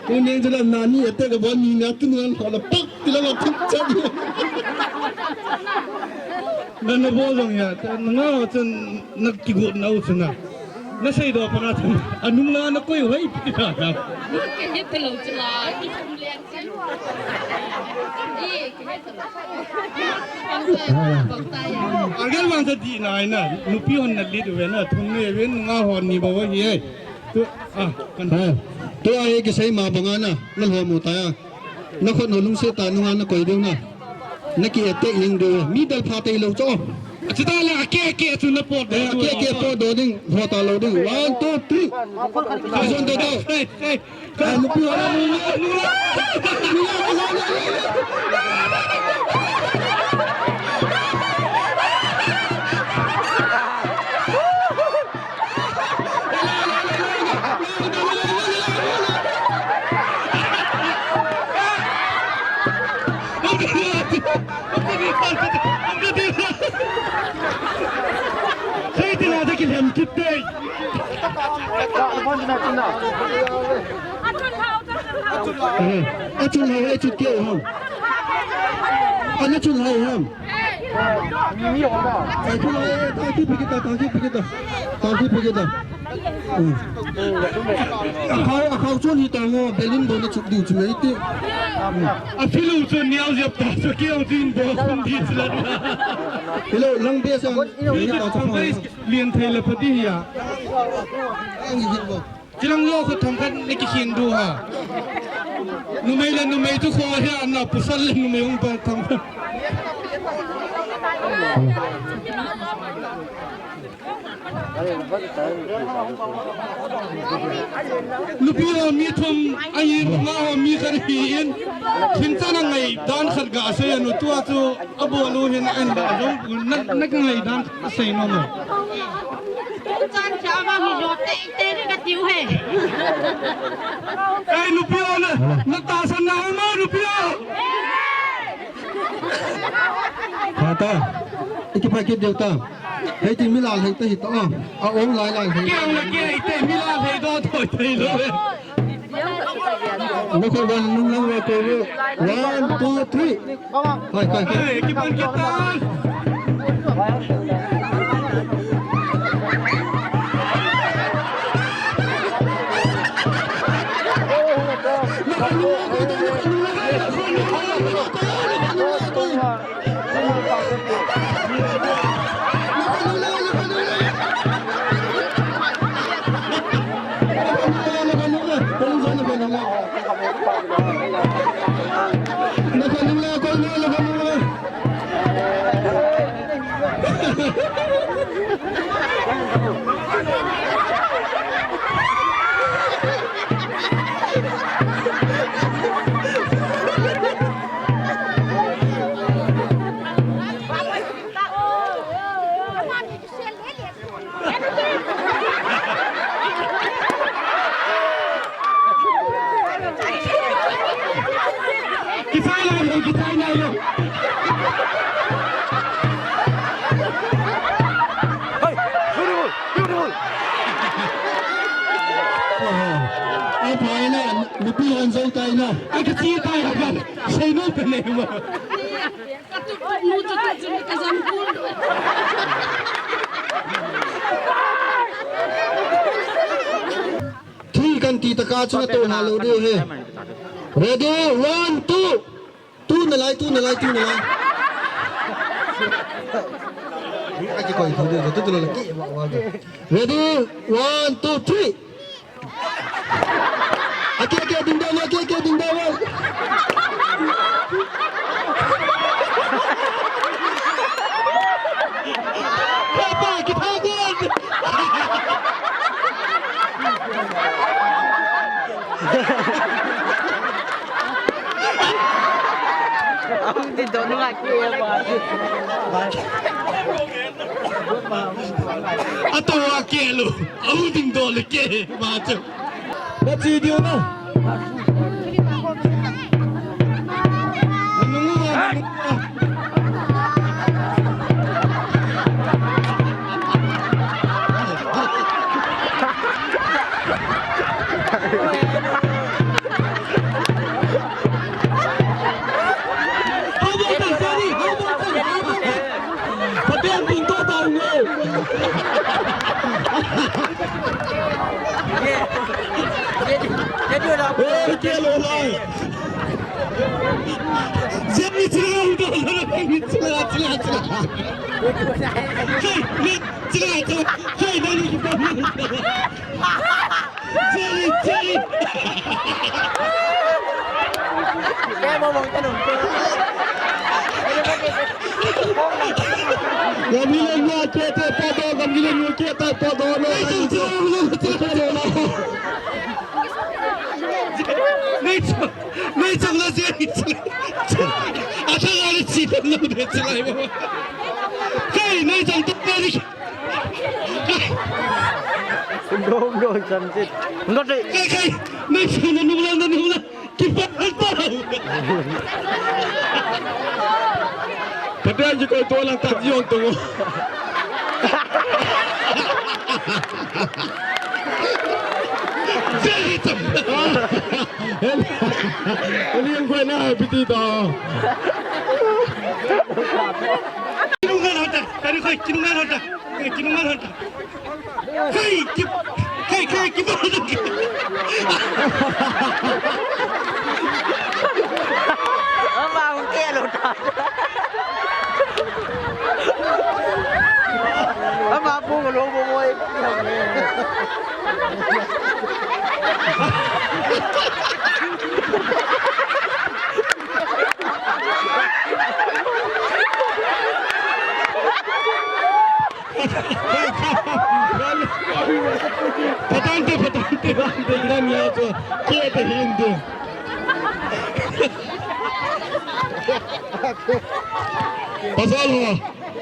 Ku neng chu lam na ni ete ka bon ni na tu nuan tho la pak ti la la thuk cha ni. Na na bo jong ya, ta na nga chun na kigot na u chun na. Na sei do pa na chun. Anung la na koi hoi pi ta na. Ke he te lo chu la. Angel vang sa di na ai na, nupi hon na lit ve na, thum ne ve nunga hon ni ba wa hi ai. Tu, ah, kan. Ha, tu ai kisei ma banga na, na ho mo ta ya. Na khut no lungset ta nunga na koi deu na. Na ki attack ling deu, mi dal pha tei lo cho. Achu ta la, ake, ake, chu na pot. Eh, ake, ake, pot do ding, ho ta lo ding. One, two, three. Ajon do do. Hey, hey. Sei tina de kilhem kit te. Eh, achun hao, achun keu ham. Ana chun hao ham. Achun hao, eh, ta ki pikita, ta ki pikita. Ta ki pikita. Hmm. Akhao, akhao chun hi ta ngo, belin bo na chuk diu chu mei ti. A filu chun niau jep ta, so keu din bo khum di chu la. Hello, lang be sang. Ni ta chu. Lien thei le pha di hi a. Chilang lo khu thangkhat ni kikhin du ha. Numei le numei tu kho hi a na pasal le numei hung pa thangkhat. Nupi ho mi thum ahin, nungah ho mi khat ahin. Thim chan a ngai dan khat ga sei anu tua chu. Abol u hin an ba jong na, na ngai dan sei nom e. Chan cha ba mi jo te te ni ka tiu he. Ei, nupi ho na, na tahsan na ho mo, nupi ho. Pha ta. Iki pa kit deu ta. Hei ti mi lal hei ta hi ta. A ong lai lai hei. Kiang na kia i te mi lal hei do thoi thei lo e. Nakho wan nung lang wa ko. One, two, three. Kai, kai, kai. Hey, kipan kitan. Kichai lai lo, kichai lai lo. Hey, beautiful, beautiful. Oh, a phai na, nupi hon jou tai na. A kichi tai ha kan. Sei no pe ne mo. Three kan ti taka chun ato na lo diu he. Ready, one, two. Two na lai, two na lai, two na lai. Aki koi thu de, tu tu la ki wa wa de. Ready, one, two, three. Aki, aki, ding dong, aki, aki, ding dong. Papa, kita kan. Aung ti dong ngai ki ba. Ato wa ke lu. Aung ding do le ke ba chu. Ba chi diu na. Jerry, Jerry. Gamgilen mo kete pa do, gamgilen mo kete pa do, no. Nei chang, nei chang la Jerry. Ata la ni chi no de chang. Hey, nei chang to ni. Go, go, Samjit. Go, go. Kai, kai. Nei, nei, nei, nei, nei, nei. Kipa, kipa. Pathian ji koi to lang ta ji on to. Very tough. Eliam koi na piti to. Kinungan hota, tadi koi kinungan hota. Eh, kinungan hota. Kai, ki, kai, kai, ki. Ama hung kelo ta. Ama pu ko lo bo mo e. Patante, patante, patante, patante, patante. Pasal ho,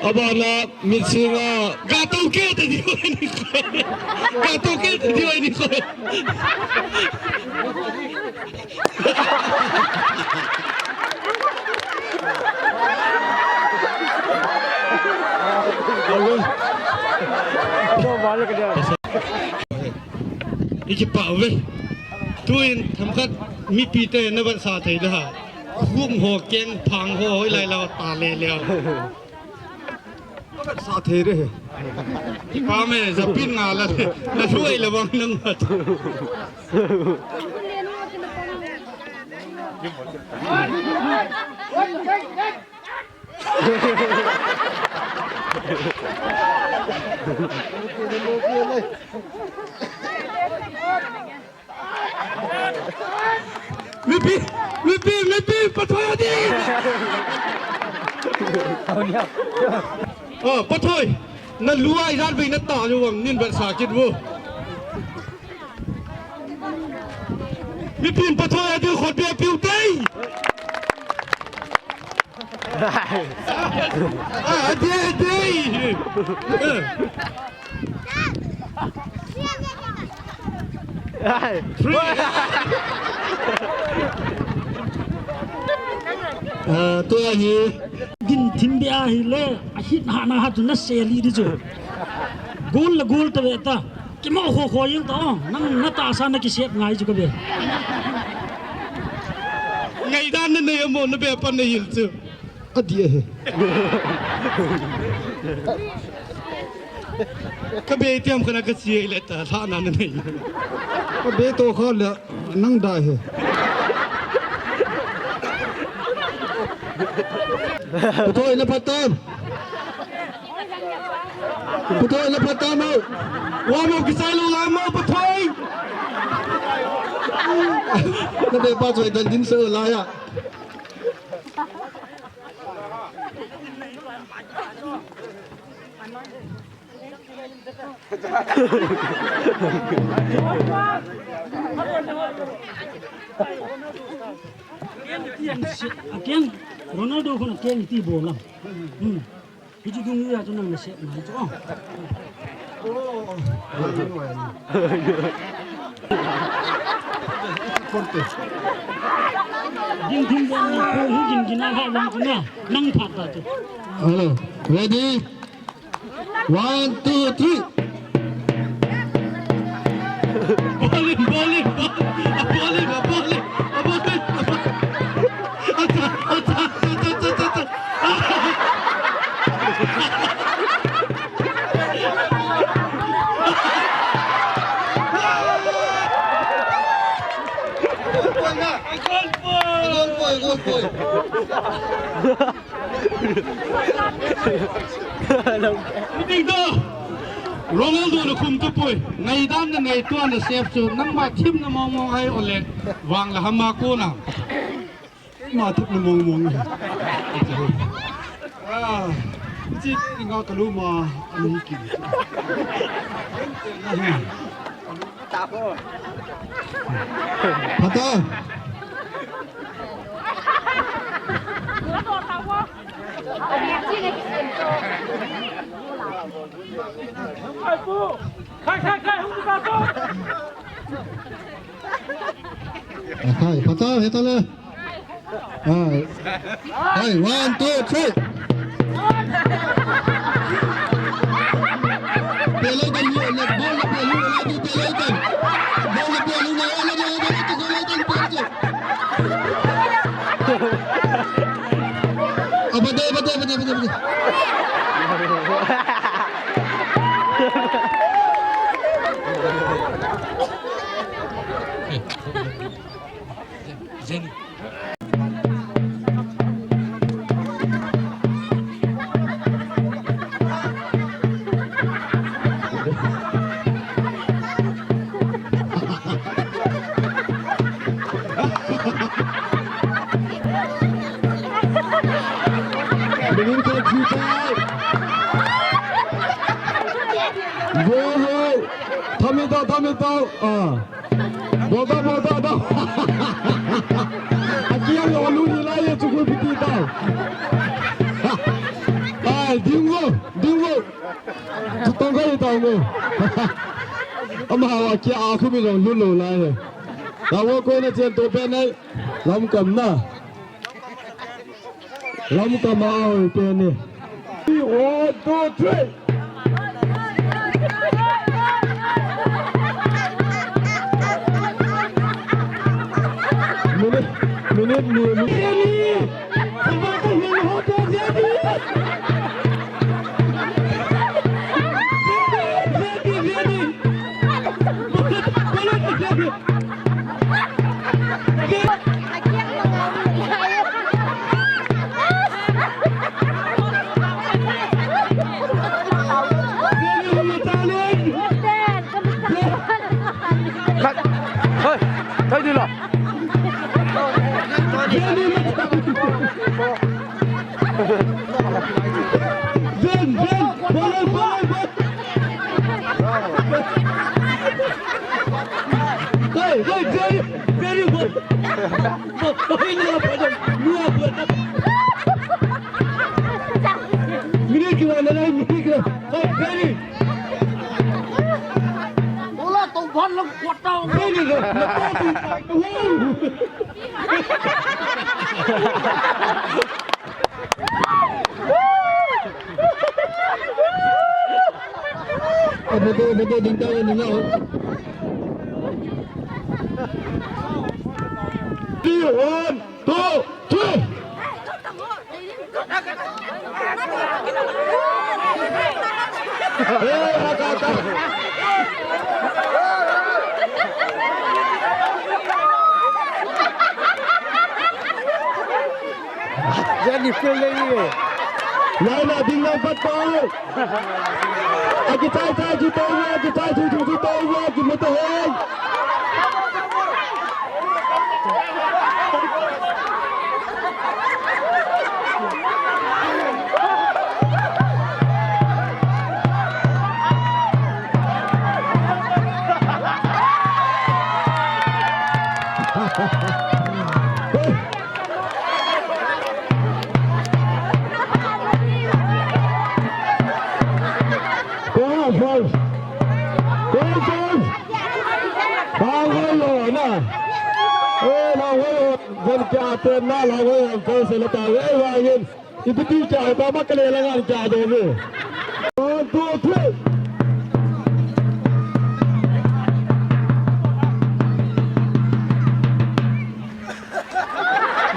abana mitsinga, gato ke te diu ni ko. Gato ke te diu ni ko. Iki pa ve. Tuin themkhat mipi te na van sa thei da. Khum ho keng phang ho hoi lai lau ta le le. Sa thei re. Pa me, zapin nga la, na thuai la bang nang mat. Mipi, mipi, mipi, pathoi adi. Oh, pathoi. Na luai jan bei na ta lu wang nin ban sa kit wo. Mipi pathoi adi khot be piu tei. Ah, adi, adi. Ai. Three. Ah, tua hi. Din thim be ahi le, a hit ha na ha tu na se li di chu. Gol la gol ta ve ta. Kimo kho kho yeng ta, oh, nang na ta sa na ki sep ngai chu ka be. Ngai dan na nei mo na be pan na hil chu. Adi ahi. Ka be tiam khana ka chi le ta, lha na na nei. Ka be to kha le, nang dai he. Pathoi na phatam. Pathoi na phatam o. Wa mo kisai lo la mo pathoi. Na be pa choi dan din se la ya. Akeng, Ronaldo khun akeng ti bol a. Hmm. Hichu dung ya chu nang na sep nai chu. Ding ding ding ni ko hu jin jin a ha lang chu na nang phat ta chu. Hello, ready? One, two, three. Ball in, ball in, ball in, a ball in, a ball in, a ball in, a ball in. Acha, acha, acha, acha, acha. Gol boy, gol boy. Ronaldo na khum tu poi. Ngai dan na ngai tua na save chu nangma thim na mong mong hai ole. Vang la hama ko na. Ma thip na mong mong. Ah, chi nga ka lu ma ani ki. Pata. Khai, khai, khai, hung ka ko. Khai, pata, hetale. Hai. Hai, one, two, three. Minute khat ji tai. Go, go. Thami tao, thami tao. Ah. Bol tao, bol tao, tao. Akiang lo lu ni lai ye chu ku piti tao. Ai, ding vo, ding vo. Chu tong kai tao mo. Amaho akia a khu mi jong lu lo lai ye. Tao ko na chen to pe nai. Lamkam na. Lamkam a hoi te ni. One, two, three. Minute, minute ni, minute. Oi, thoi di lo. Ven, ven, ven, ven. Hey, hey, very, very good. Hey, no, no, no, no. Mini kira, na, na, mini kira. Hey, very. Ola, to bhal lang kota. Very good. Abade, abade, ding tayo ninyo. Three, one, two, three. Eh, aka, aka. Jenny Phil le ni. Lai na ding lang pat ko. Aki tai tai ki to wa, aki tai tu tu ki to wa, ki mo to hei. Go first. Go first. Lang hoi lo na. Eh, lang hoi lo. Ven kya te na lang hoi lo first le ta. Eh, vangin. Ipi ti kya hota ma kale la ngan kya do me. One, two, three.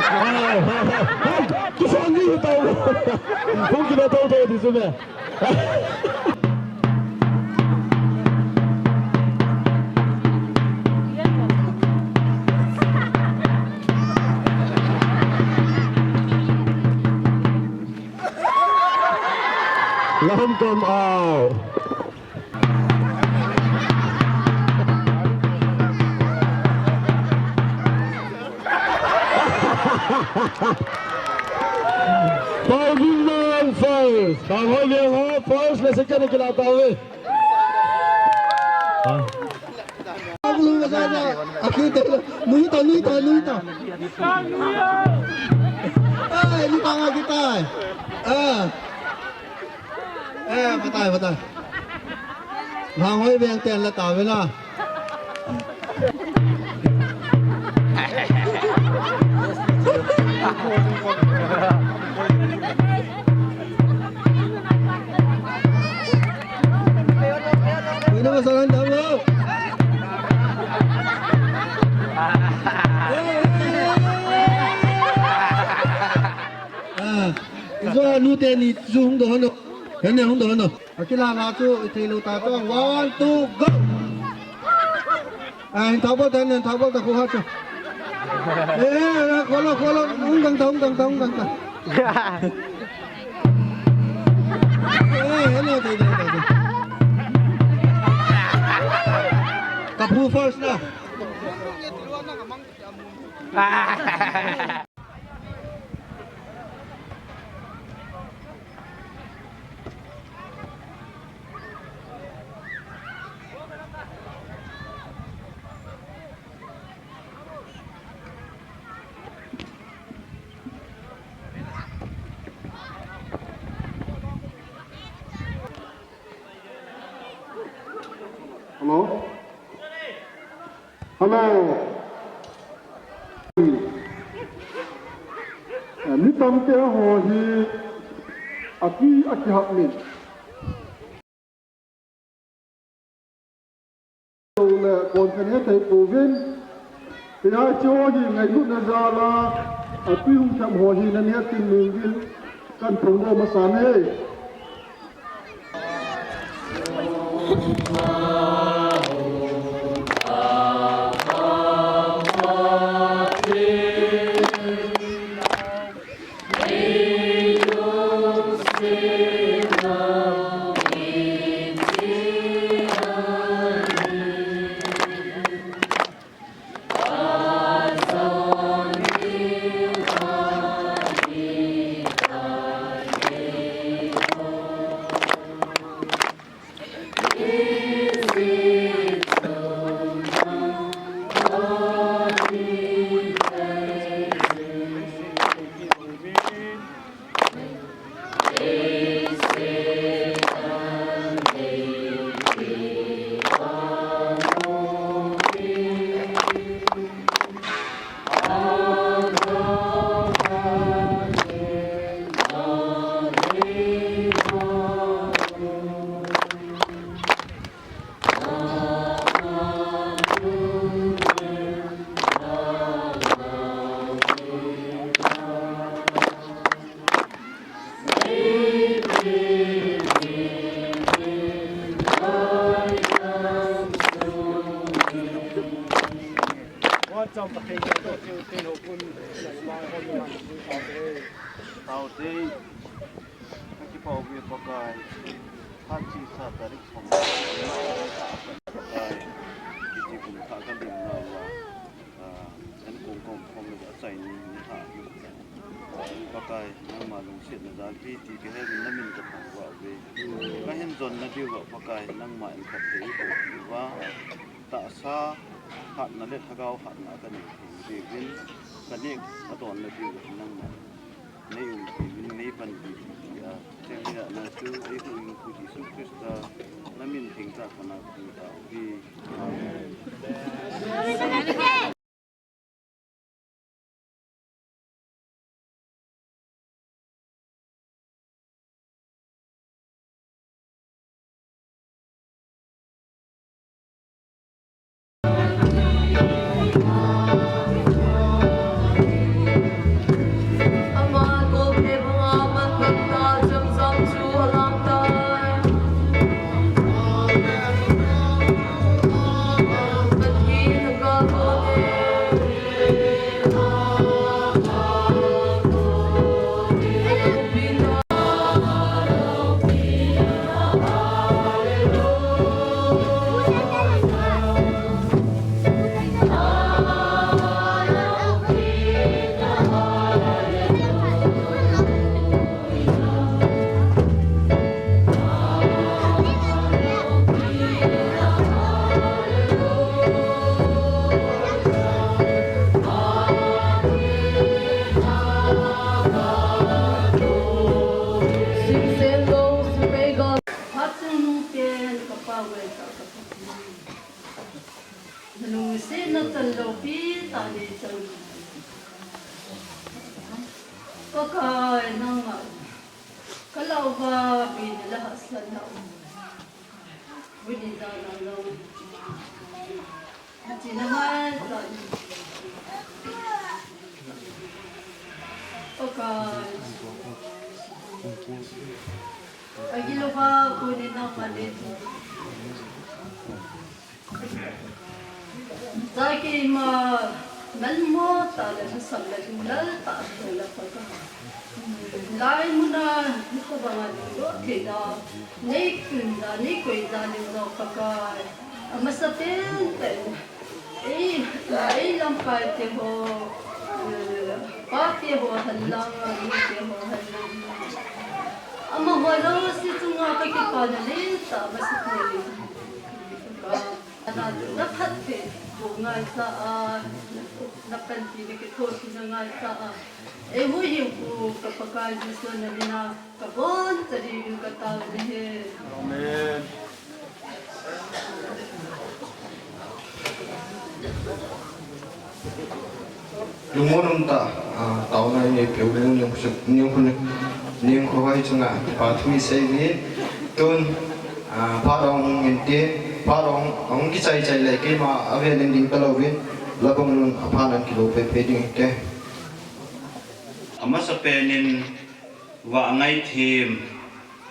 Hai, hai, hai, hai. Kisang ni hota. Hung kina to to di sume. Lamkam ao. Pauvin Mang first. Tang hoi veng ho first le second kila tauve. Aki te, nui ta, nui ta, nui ta. Ai, nui ta nga kita. Ah. Eh, batai, batai. Lang hoi veng ten la tauve na. Salam dam lo. Ah, ijo anu teni chu hung doh hon o. Henne hung doh hon o. Akila la chu ithei lou ta chu. One, two, go. Ah, hin thau bol ta, hin thau bol ta, khu ha chu. Eh, eh, eh, kholo, kholo, hung gang ta, hung gang ta, hung gang ta. Eh, hello, dei, dei, dei, dei. Kapu first na. Hello? Hello. Eh, mi tamte ho hi atui akihap min. Le kon khen hethei pouvin. Hiche ho hi ngailutna jal a atui hung thep ho hi nahet tin nungin kahin phongdoh masa e. Taute, kakipah uve Pakai, phat chesa tarik som. Pakai, hiti kum thah kalim nauva, ah, an kong kong khom le achaini ni thah hi. Pakai, nangma lungsetna jal hi ti kahe uvin namin kathangvah uve. Kahin jonna diuva Pakai, nangma in phatthei eiboh uva. Tahsa hatna le lhagao hatna kanei thei diuvin, kaneh adonna diuva nangma nei umpi uvin, nei panpi uvin tia. Cheng hina chu eihuhhingpu Jesu Christa namin thengtah kana kong tauve. Amen. Lungsetna chan loupi tah nei chan. Pakai nangma. Ka lau va, bina le hahsatna um. Ui, ni da na lo. Ati na ngai ta. Pakai. Agi lo ba ko ni na ma ni. Za keima nalmo tah le lhasam le lhinglel tah a la Pakai. Lai muna ko banga dingdoh theina nei tun da, nei koi da ding jong Pakai. Amasa pen pen. Ei, ei lamkai te ho, eh, pa te ho hen lang, nu te ho hen lang. Amaho jouse chunga kakipana lentah amasa pen. Ana, na phatthei boh ngaichat a, na panpina kithopi na ngaichat a, eiho hinkho ka Pakai Jesu na mina kabonchauvin katao nahi. Amen. Lungmon umtah a, taona inei peh u, ning, ning, ning khovah chunga kipa thu isei uvin. Tun, a, phat ahung hin tin, phat ahung, ahung kichai chai le keima avel in ding talouvin, la bang nun aphat nan kilo phei phei ding hite. Amasapen in Vahngaithem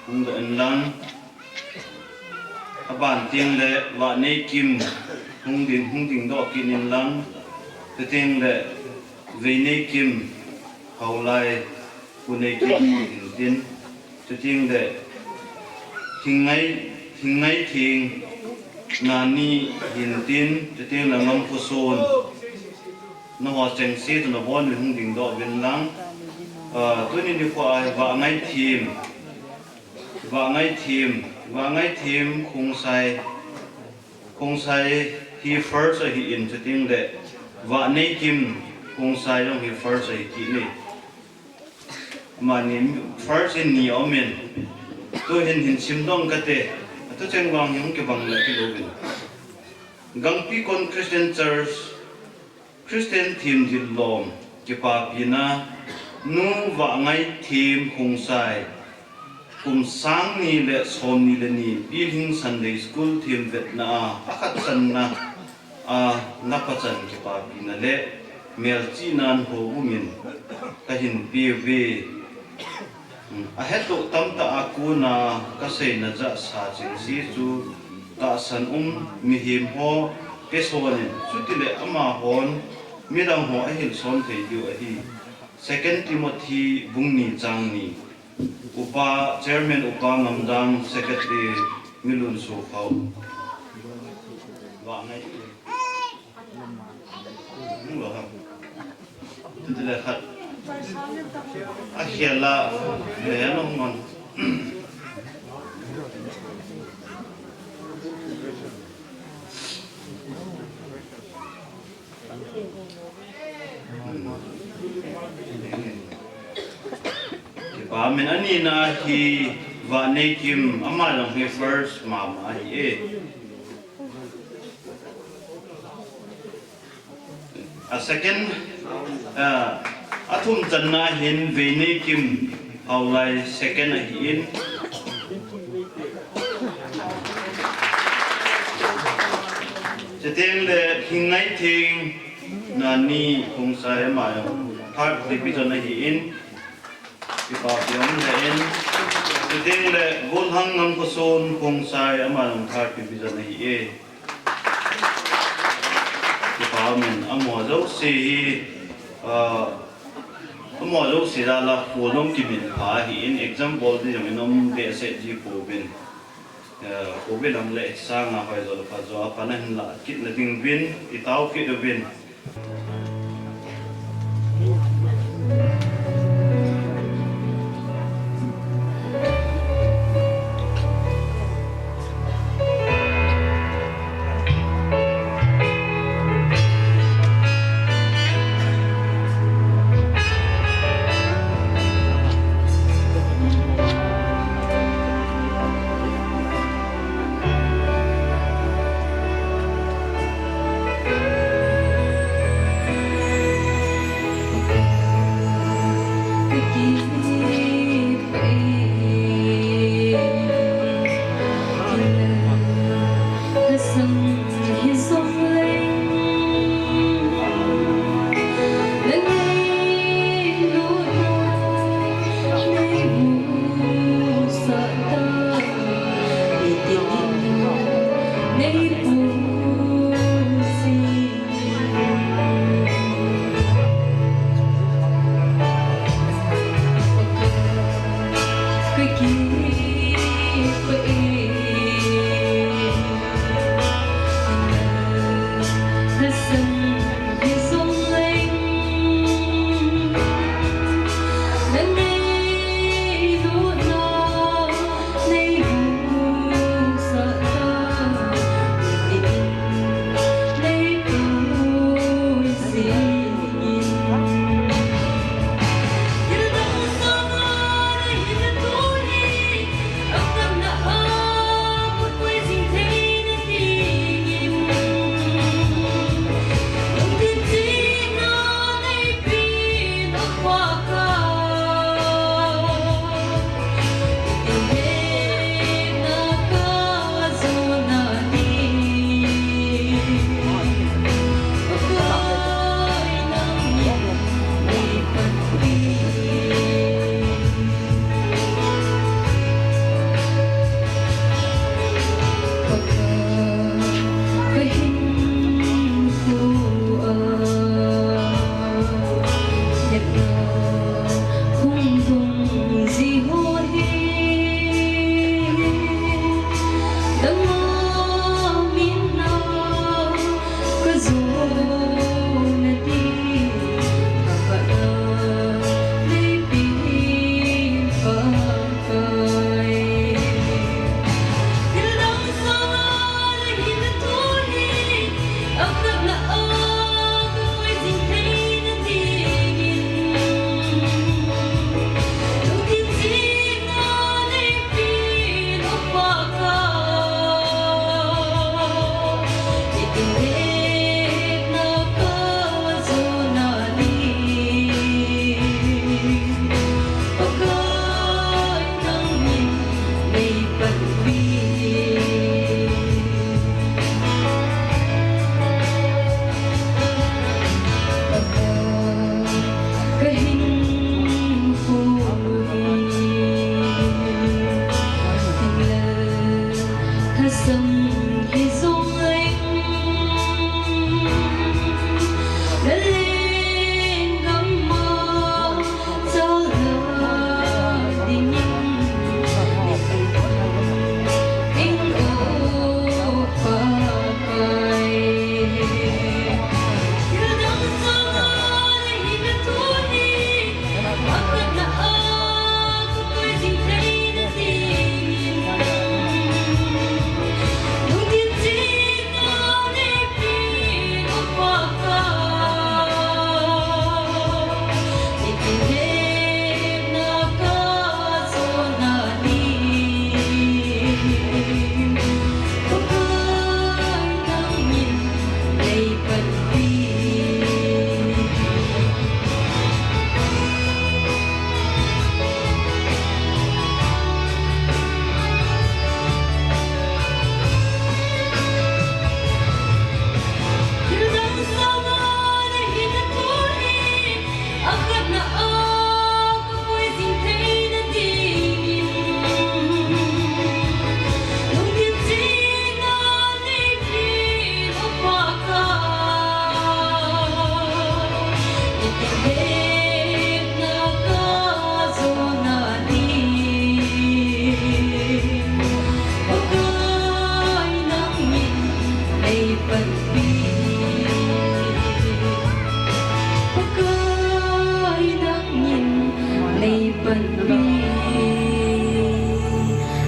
hung doh inlang, aban teng le Vahneikim hung ding, hung dingdoh kit inlang, chuteng le Veineikim, Haolai, Puneikim hin tin, chuteng le Thingngai, Thingngaitheng, Nani hin tin, chuteng le Ngamkhoson, nangho chengse chun abon uvin hung dingdoh uvin lang. Ah, tuni nikho a Vahngaithem, Vahngaithem, Vahngaithem Khongsai, Khongsai hi first ahin, chuteng le Vahneikim Khongsai jong hi first ahi kit e. Amani first in ni aum in. Tuhin hin simdoh kate. Atu cheng vang hi hung kibang le kilouvin. Gangpikon Christian Church, Christian themjil lom kipapina, Nu Vahngaithem Khongsai, kum sang ni le som ni le ni, Pilhing Sunday School themvetna a, akhat channa a, na pachan kipapina le melchihnan houbung in kahin peuve. Ahetdoh tamtah a kona kaseina jahsa chengse chu tahsan um mihem ho peson in, chutile amahon midang ho ahilson thei diu ahi. Second Timothy bung ni chang ni. Upa, Chairman Upa Ngamdang, Secretary Milun Sophao. Vahngai. Hung lo ham. Titi le khat. A khel a. Le ano hung on. Kipa min. Anina hi Vahneikim, ama jong hi first mama ahi e. A second, ah, athum channa hin Veineikim Haolai second ahin. Chuteng le Thingngaitheng Nani Khongsai ama jong third division ahin. Kipa pia um le in. Chuteng le Golhang Ngamkhoson Khongsai ama jong third division ahi e. Kipa um in, amaho jouse hi, ah, amaho jouse jal a kho jong kiminpha ahin, example ti jong in um behseh ji pouvin. Eh, Pu Bilam le sanga hoijo le phajo a pan ahin lah kit na ding uvin, i tao kit uvin.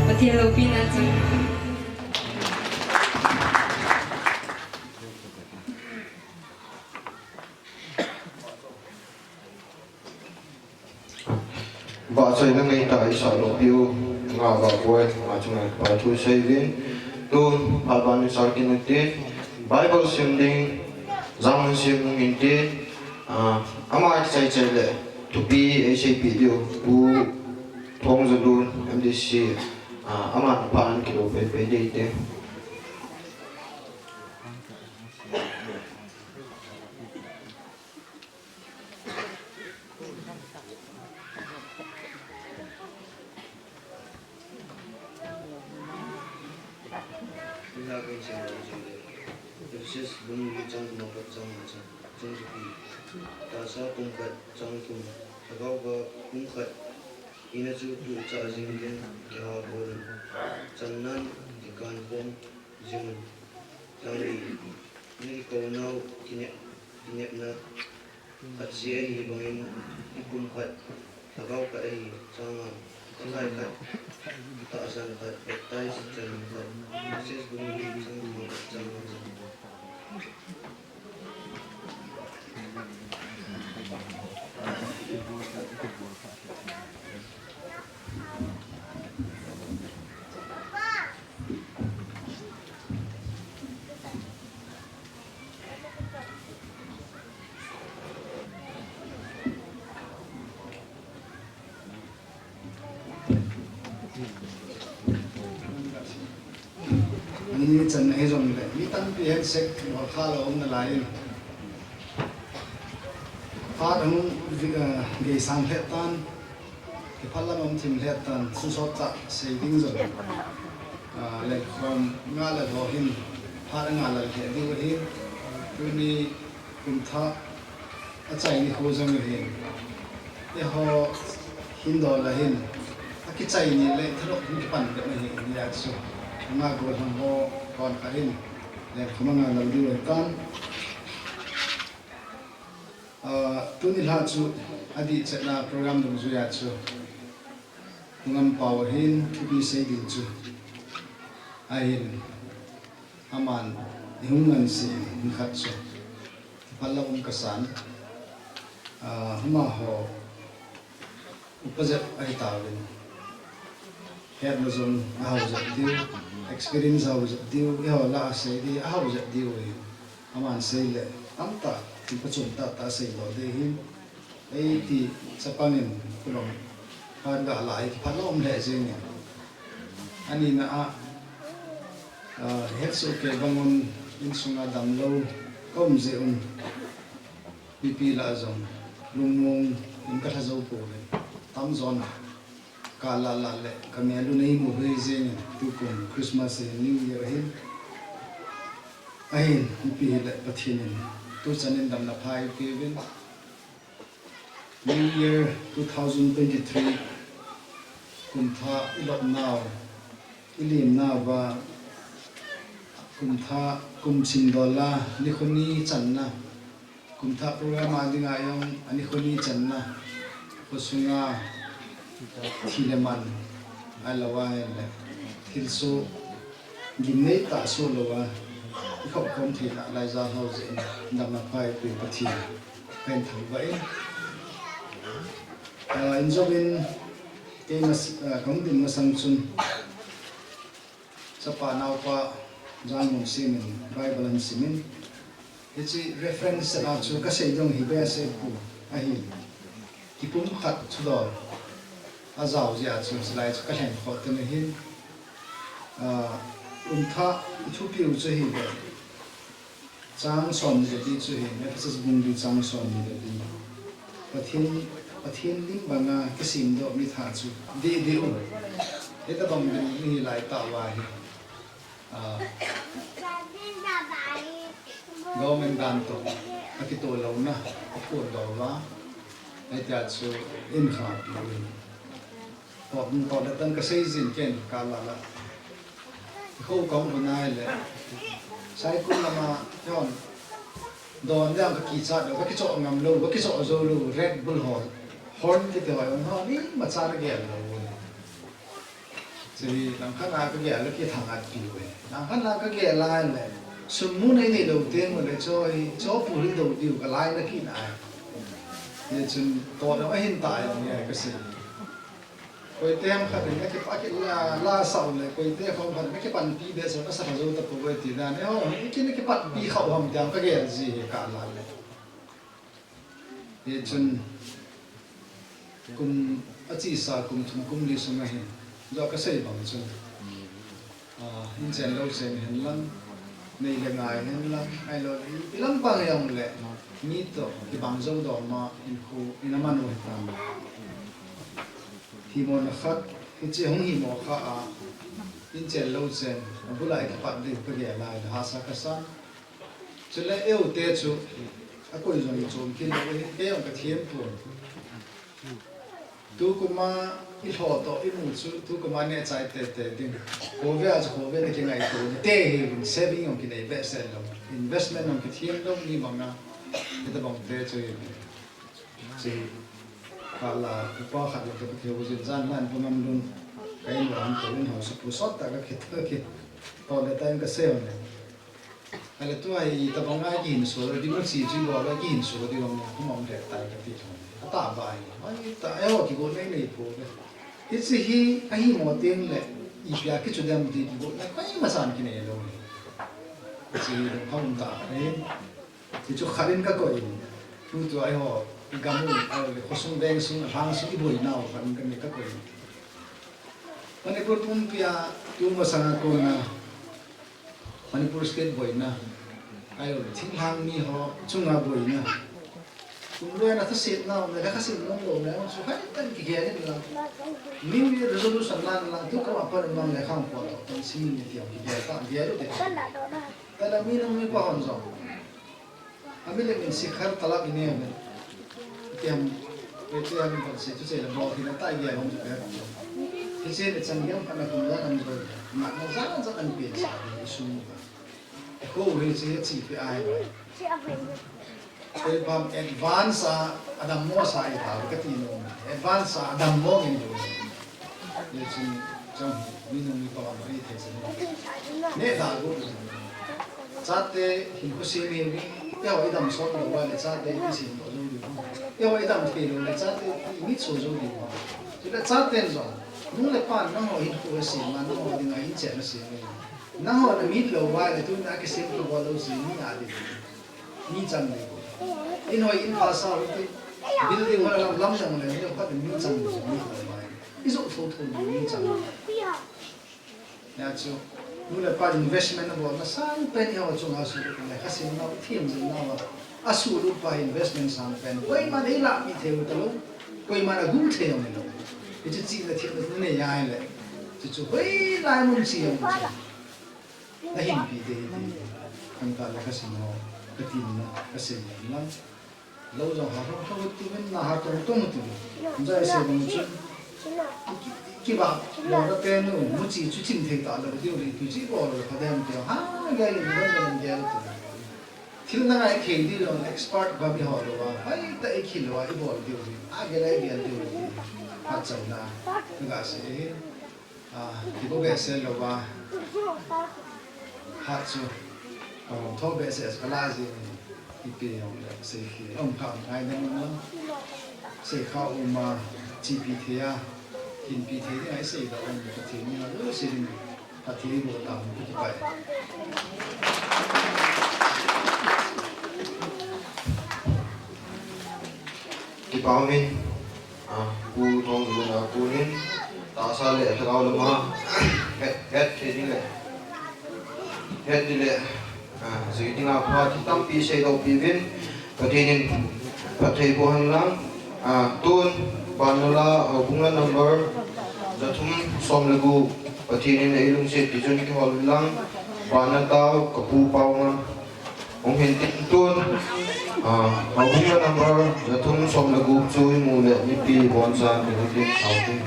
Pathen loupina chu. Vahchoina neitah isah loupiu, nga vahpoi, nga chunga kipa thu seiuvin, tun phat ban isah kit ute, Bible sim ding, Jangminsim hung inte, ah, ama kichai chai le, thupi eiseipeh diu, Pu Thongzalun, M D C, ah, aman phat ana kilou pei pei ding te. Ephesus bung li chang thum apat chang nga chan, chang thupi. Tahsa pumkhat chang thum, Lhagao va pumkhat Ina chu tuh chah jing uvin, kiha bol un. Channan kikan khom jing un. Tang li, na kikounau kinep, kinepna khat se ahi bangin, i pumkhat, lhagao khat ahi, chang nga, Pakai khat, tahsan khat, baptize chan khat, message bung li, chang nga, chang nga. Ani chan ahi jongle, mi tampi hen sek, bol kha lou um nalai in. Phat ahung vi-, eh, gei sang lheh tan, kiphat lam um thim lheh tan, susot tah sei ding jong. Ah, lenkhom nga le lho hin, phat nga le lheh diu ahin, tuni kum thah, Achai nikho jong ahin. Eiho hin dol a hin. Akichai ni le thanop hin kipan ding ahi nia chu. Nga gollhang ho kon khat hin. Lenkhom nga lal diu ahitan. Ah, tuni lha chu adih chetna program dungjuia chu. Pu Ngampao hin thupi sei ding chu. Ahin. Aman, ihung ngansi, nikhat chu. Kiphat lou um kasan. Ah, amaho, upa jep ahi tauvin. Hetna jong ahao jep diu, experience ahao jep diu, eiho lah a sei di, ahao jep diu ahi. Aman sei le, tamtah, tin pachun tahtah sei lou di ahin. Eiti chapang in kulong phat ga la, eiti phat lom le jing in. Ani na a, ah, het soh kei bang un insunga damlou ka um jeh un. Mipi lah a jong lungmong in ka lha jou pouvin. Tamjo na ka la la le ka mel u nei mu hoi jing in tukum Christmas hin New Year hin. Ahin mipi hi le Pathen in tuchan in damna pha eipeuvin. New Year two thousand twenty-three, kum thah i lop nau, i lim nau va, kum thah, kum sim dol a, nikho ni channa, kum thah program a dinga jong, a nikho ni channa, kho sunga, thi le man, ahilou a, le, thilsoh, Gimnei tah soh lou a, i khop khom theina lai jal ho jeh in, damna pha eipeh Pathen, ka hin thangvah in. Ah, in jong in, kei mas-, ah, ka hung dim masang chun, chapa naopa, jang mun sim in, Bible an sim in, Hiche reference a chu ka sei dong hi bese pu ahi. Kipumkhat thudol a jao jeh a chu chulai chu ka lhen kho tun ahin. Ah, kum thah i thupiu chu hi ve. Chang som ni le li chu hi, Ephesus bung li chang som ni le li. Pathen, Pathen lim banga kisemdoh mi thah chu dih dih u. Hitabang ding mi hi lai tah uva hi. Ah, government dan toh akitoh louna, aphondoh uva, hitia chu in kha pi in. Toh, toh le tan kasei jin ken ka la la. Kho kong bu nai le. Saikul lama, yon. Don le ka kichat lou, ka kichoh ngam lou, ka kichoh jou lou, Red Bull ho. Horn kiti ho, yon ho, ni macha na gel lou. Chule langkhat a ka gel a kithang at piu ve. Langkhat a ka gel a le. Sum mu nei nei lou teng ule choi, cho pu hi dou diu ka lai na kina ai. Ye chun to dou ahin ta ai ni ai ka sei. Koite ham khat in na kipa ki la, la sau le, koite khom khat in na kipanpi be so na sa ka jou ta pu ve ti dan. E ho, i ki na kipanpi khau ham tiang ka gel ji he ka la le. Hichun kum achesa kum thum kum li sunga hin, jo kasei bang chun, ah, inchen lou chen hen lang, nei le ngai hen lang, ahilou le, i lampang jong le, mi toh kibang jou dom a, in khu, in a man u hitam. Himo na khat, hiche hung himo kha a, inchen lou chen, abul a i kipat ding ka gel lai, hahsa kasan. Chule eute chu, akoi jong i chom kit lou, kei jong ka thiam pon. Tukum a ilhoh toh imu chu, tukum a neh chai tete ding. Khovei a chu khovei na kingaito na te hi, saving jong kinei behseh lou. Investment jong kithem lou ni banga. Hitabang te chu hi. Chi, kala, upa khat lo ka kitheu jin jan lan pu ngam lun. Ka in wan to in hausa pu sot ta ka kitheu ki. To le ta in ka se hon le. Ale tua hi tabang a kihinso, di mo chi chi lo a kihinso, di mo kum am le ta ka ti thon. Ata ba hi. Ai ta, e ho kigo nei nei po le. Hichi hi, ahi mo teng le. Ipi a kichu dem di kigo nei, koima chan kinei lou. Chi lo pham ta. Ai. Hichu khat in ka koi. Tu tu ai ho, i gam u, ai ho, khosung veng sung, lhang sung, i boina u khat in ka ne ka koi. Manipur pumpi a, tu masanga kona, Manipur state boina. Ai ho, thinglhang mi ho, chunga boina. Kum loi na thasetna, na lekhasim nom lou na, chu hai tan kigel in lang. New Year resolution lan lang, tu ka ma pan mang lekha ko to, tan sim ni ti kigel ta, gel u te. Tala mi nung mi pa hon jong. Ami le min sikhar talap ine men. Tiam, tiam kon se tu se la bo ki na ta ya hon tu ka. Ti se le chan yam kana kum la kan bo. Ma na za za kan pe sa ni su ni ba. Ko ri se chi pe ai. Ko pam advance a, adam mo sa i ta ka ti no. Advance a, adam mo ngen do. Ye chin, chang, mi nung mi pa wa ma i thei chin. Ne da go. Chate hin ko se mi mi. Ye ho i dam so lo wa le chate i sin lo lo. Ye ho i dam thei lo le chate i mit so so lo. Ti le chate zo. Nung le pa nang ho hin ko se ma nang ho ding a hin che na se mi. Nang ho na mit lo wa le tu na ke sem ko lo se mi a de. Mi chang le. In hoi in pha sa ho ti. Building ho lam lam jang le, ni khat mi chang le, mi chang le. I zo tho tho mi chang le. Ya chu. Nu le pa investment na bol na sang pen i ho chunga su le, khasim na, thiam jing na wa. A su lu pa investment sang pen. Koima nei la mi thei u ta lo. Koima na gum thei u ni lo. Hichu chi na thiam na ne ya le. Chu chu hoilai mun chi ya mun chi. Na hinpi te hi te, kan ta le ka sim ho, ka tin na, ka sim na. Lo jong ha ho, ho tu men na ha tong tong tu. Jai se bang chu. Ki, ki ba, lo ra pe nu, mu chi chu chim thei ta lo diu ri tu chi bo lo ka dem ti ha, ga yin ban ban ge tu. Thil na ngai thei di lo expert ba bi ho lo wa. Hai ta i khi lo wa i bol diu ri. A ge lai ge diu ri. Ha chang na. Ka ga se. Ah, kibu behseh lou va. Hat chu. Ah, tho behseh chu kala ji. Ipi jong le, sei khi. Um kha ngai dam na. Sei kha uma, chipi thei a. Hinpi thei ding a i sei da um ka thei ni a. Lu sei ding. Ka thei bo ta, ka kipai. Kipa min. Ah, Pu Thongzun a Pu nin, tahsa le lhagao lama, het, het thei ding le, het ding le, ah, jui dinga phat tampi seidoh piuvin, Pathen in phatthei boh hen lang, ah, tun, banner la, houbung la number, jathum som le gup, Pathen in eilungset ti chun kihol hen lang, banner tao, ka pu pao nga, Hung hin tin tun, ah, houbung la number, jathum som le gup chu i mu le mipi boncha ni hung tin thau tin.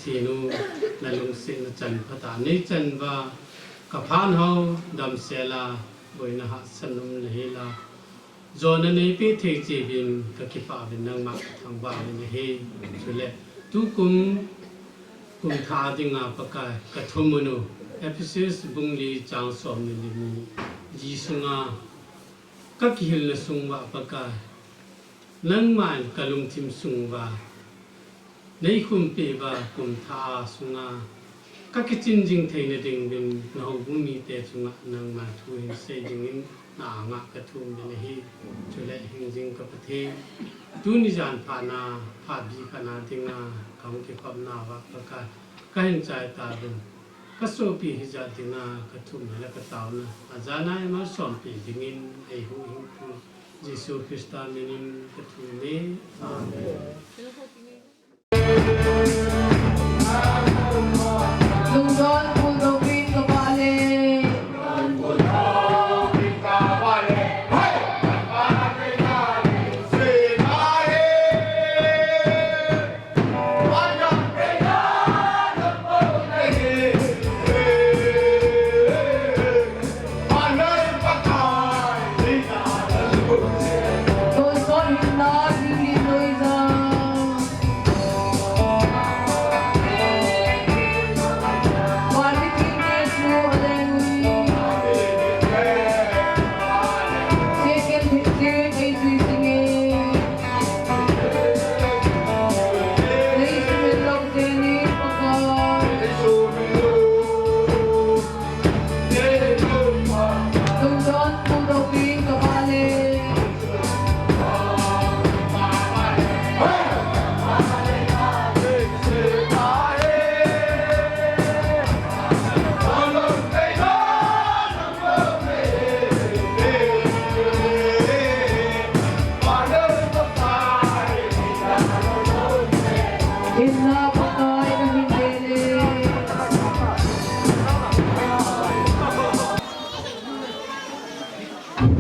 Tinu, nalungsetna chan phatah neichan uva, kaphan hou damsel a, boina hahsatna umlou hela, jona neipeh thei cheh uvin kakipah uvin nangma kathangvah uvin ahi. Chule tukum kumthah dinga Pakai kathum unu, Ephesians bung li chang somni le ni, Jesu nga kakihilna sung uva Pakai, nangman kalungthim sung uva neikhumpeh uva kumthah sunga kakichin jing theina dingin nahoubung mite chunga nangma thu hinsei dingin na anga kathum uvin ahi. Chule hingjing ka Pathen, tuni jan phatna, phat bih khatna dinga kahung kikhopna uva Pakai, kahin chai tauvin, kasopi hijat dinga kathumna le kataona, ajana ima sompeh dingin eihuhhingpu Jesu Christa minin kathum e. Amen. Lungdon, Pu Dopin Kapale.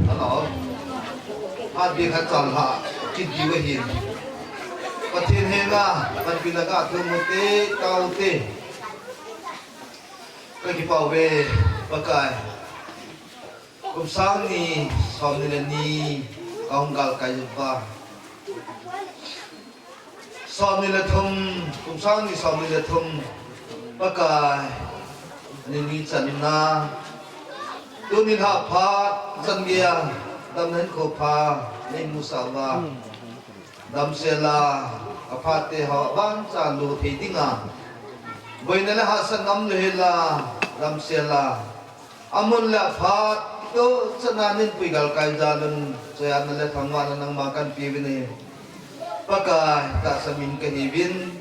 Hello. Phat bih khat chan lha kit diu ahin. Pathen henga panpina kathum ute, taute. Kakipah uve, Pakai. Kum sang ni somni le ni kahung galkai uva, somni le thum, kum sang ni somni le thum, Pakai, nini channa, tuni lha phat chan geiya damna hinkho pha neimusah uva, damsel a kaphat te ho abanchan lo thei dinga, boina le hahsatna umlou hela, damsel a amun le aphat toh chan a neinpui galkai jal un, choi-atna le thangvahna nangma kahin pe uvin ahi. Pakai, tahsa min kahiuvin,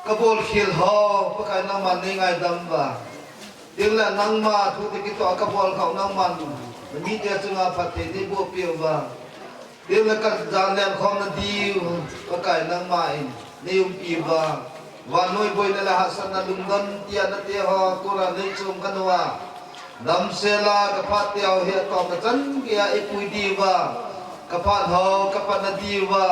kabolkhel ho Pakai nangman neingaidam uva, chule nangma thu toh kitoh a kabol khah u nangman namite chunga phatthei neiboh peh uva, chule kajan lengkhomna diu Pakai nangman neiumpi uva, vannoi boina le hahsatna, lungdon tiatna te ho kora neichom khat uva, damsel a kaphat te ho hi atahsa chan geiya eipui diuva, kaphat ho kapatna diuva,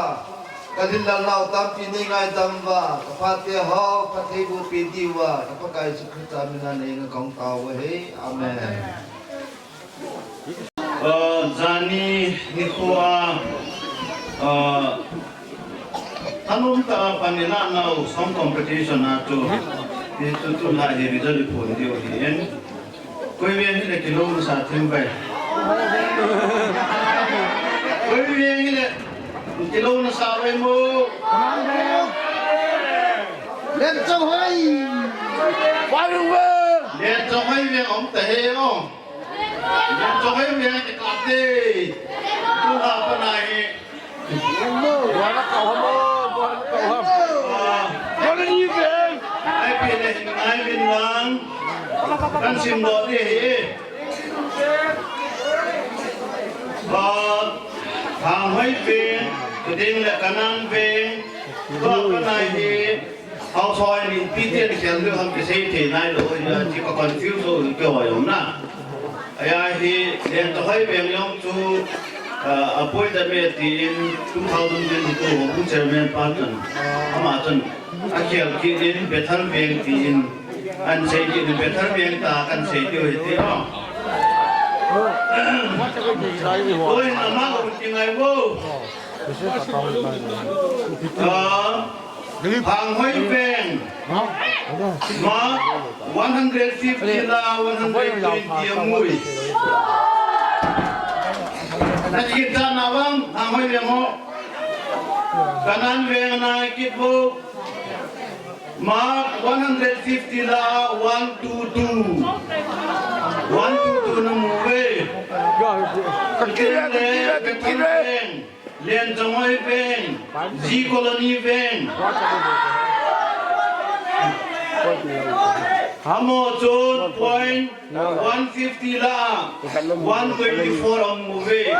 kalhinlel nau tampi neingaidam uva, kaphat te ho phatthei boh peh diuva, ka Pakai Jesu Christa mina neingaidam kahung tao uve. Amen. Uh, jani nikho a, uh, thanom tah a pan inah nau song competition a chu, hi chu tulha hi result iphon diu ahin. Koi veng hile kilou nasa thim uvem? Koi veng hile kilou nasa uvem o? Lenchonghoi. Lenchonghoi veng um tahih o. Lenchonghoi veng kikapte. Tulha pan ahi. Buana kau ham o, buana kau ham. Ah. Buana ni veng. Ai pi le hin ngai vin lang. Kan sim doh ding ahi. Ah, Thanghoi veng, Kuding le Kanang veng. Tua pan ahi. Hausa in pi ten khel le ham kisei thei nailou, ya, chi ka confuse lou kihoi um na. Aya hi, Lenchonghoi veng jong chu, Ah, appoint a me tin two thousand twenty-two Houbung chairman pa chun, ama chun akhel kit in Bethel Veng tin ahin sei kit in Bethel Veng ta kahin sei diu ahi ti o. Oi, ama ko kingai vo. Ah, Thanghoi Veng. Ma, one hundred fifty lah one hundred twenty amui. Nakit ta na bang, Thanghoi Veng ho. Kanan Veng na kit vo. Ma, one hundred fifty lah one two two. One two two na mu ve. Kit le, kit le, kit le. Lenchonghoi Veng, G Colony Veng. Hamo chun point one fifty lah one twenty-four amu ve.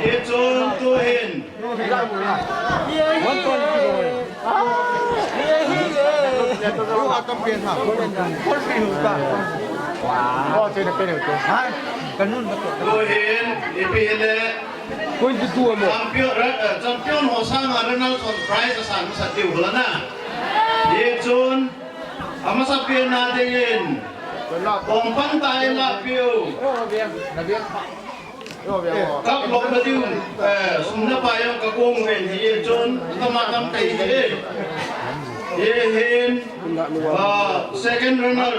Hichun tuhin Tuhin, ipi hile, champion, eh, champion ho sanga Ronaldson prize asan sah diu hula na. Hichun, amasa pen na dingin, kongpan tai la piu. Kap lok na diu, eh, sum na pa jong ka kong ven hi chun, tama tam tei hi. Hi hin, ah, second runner,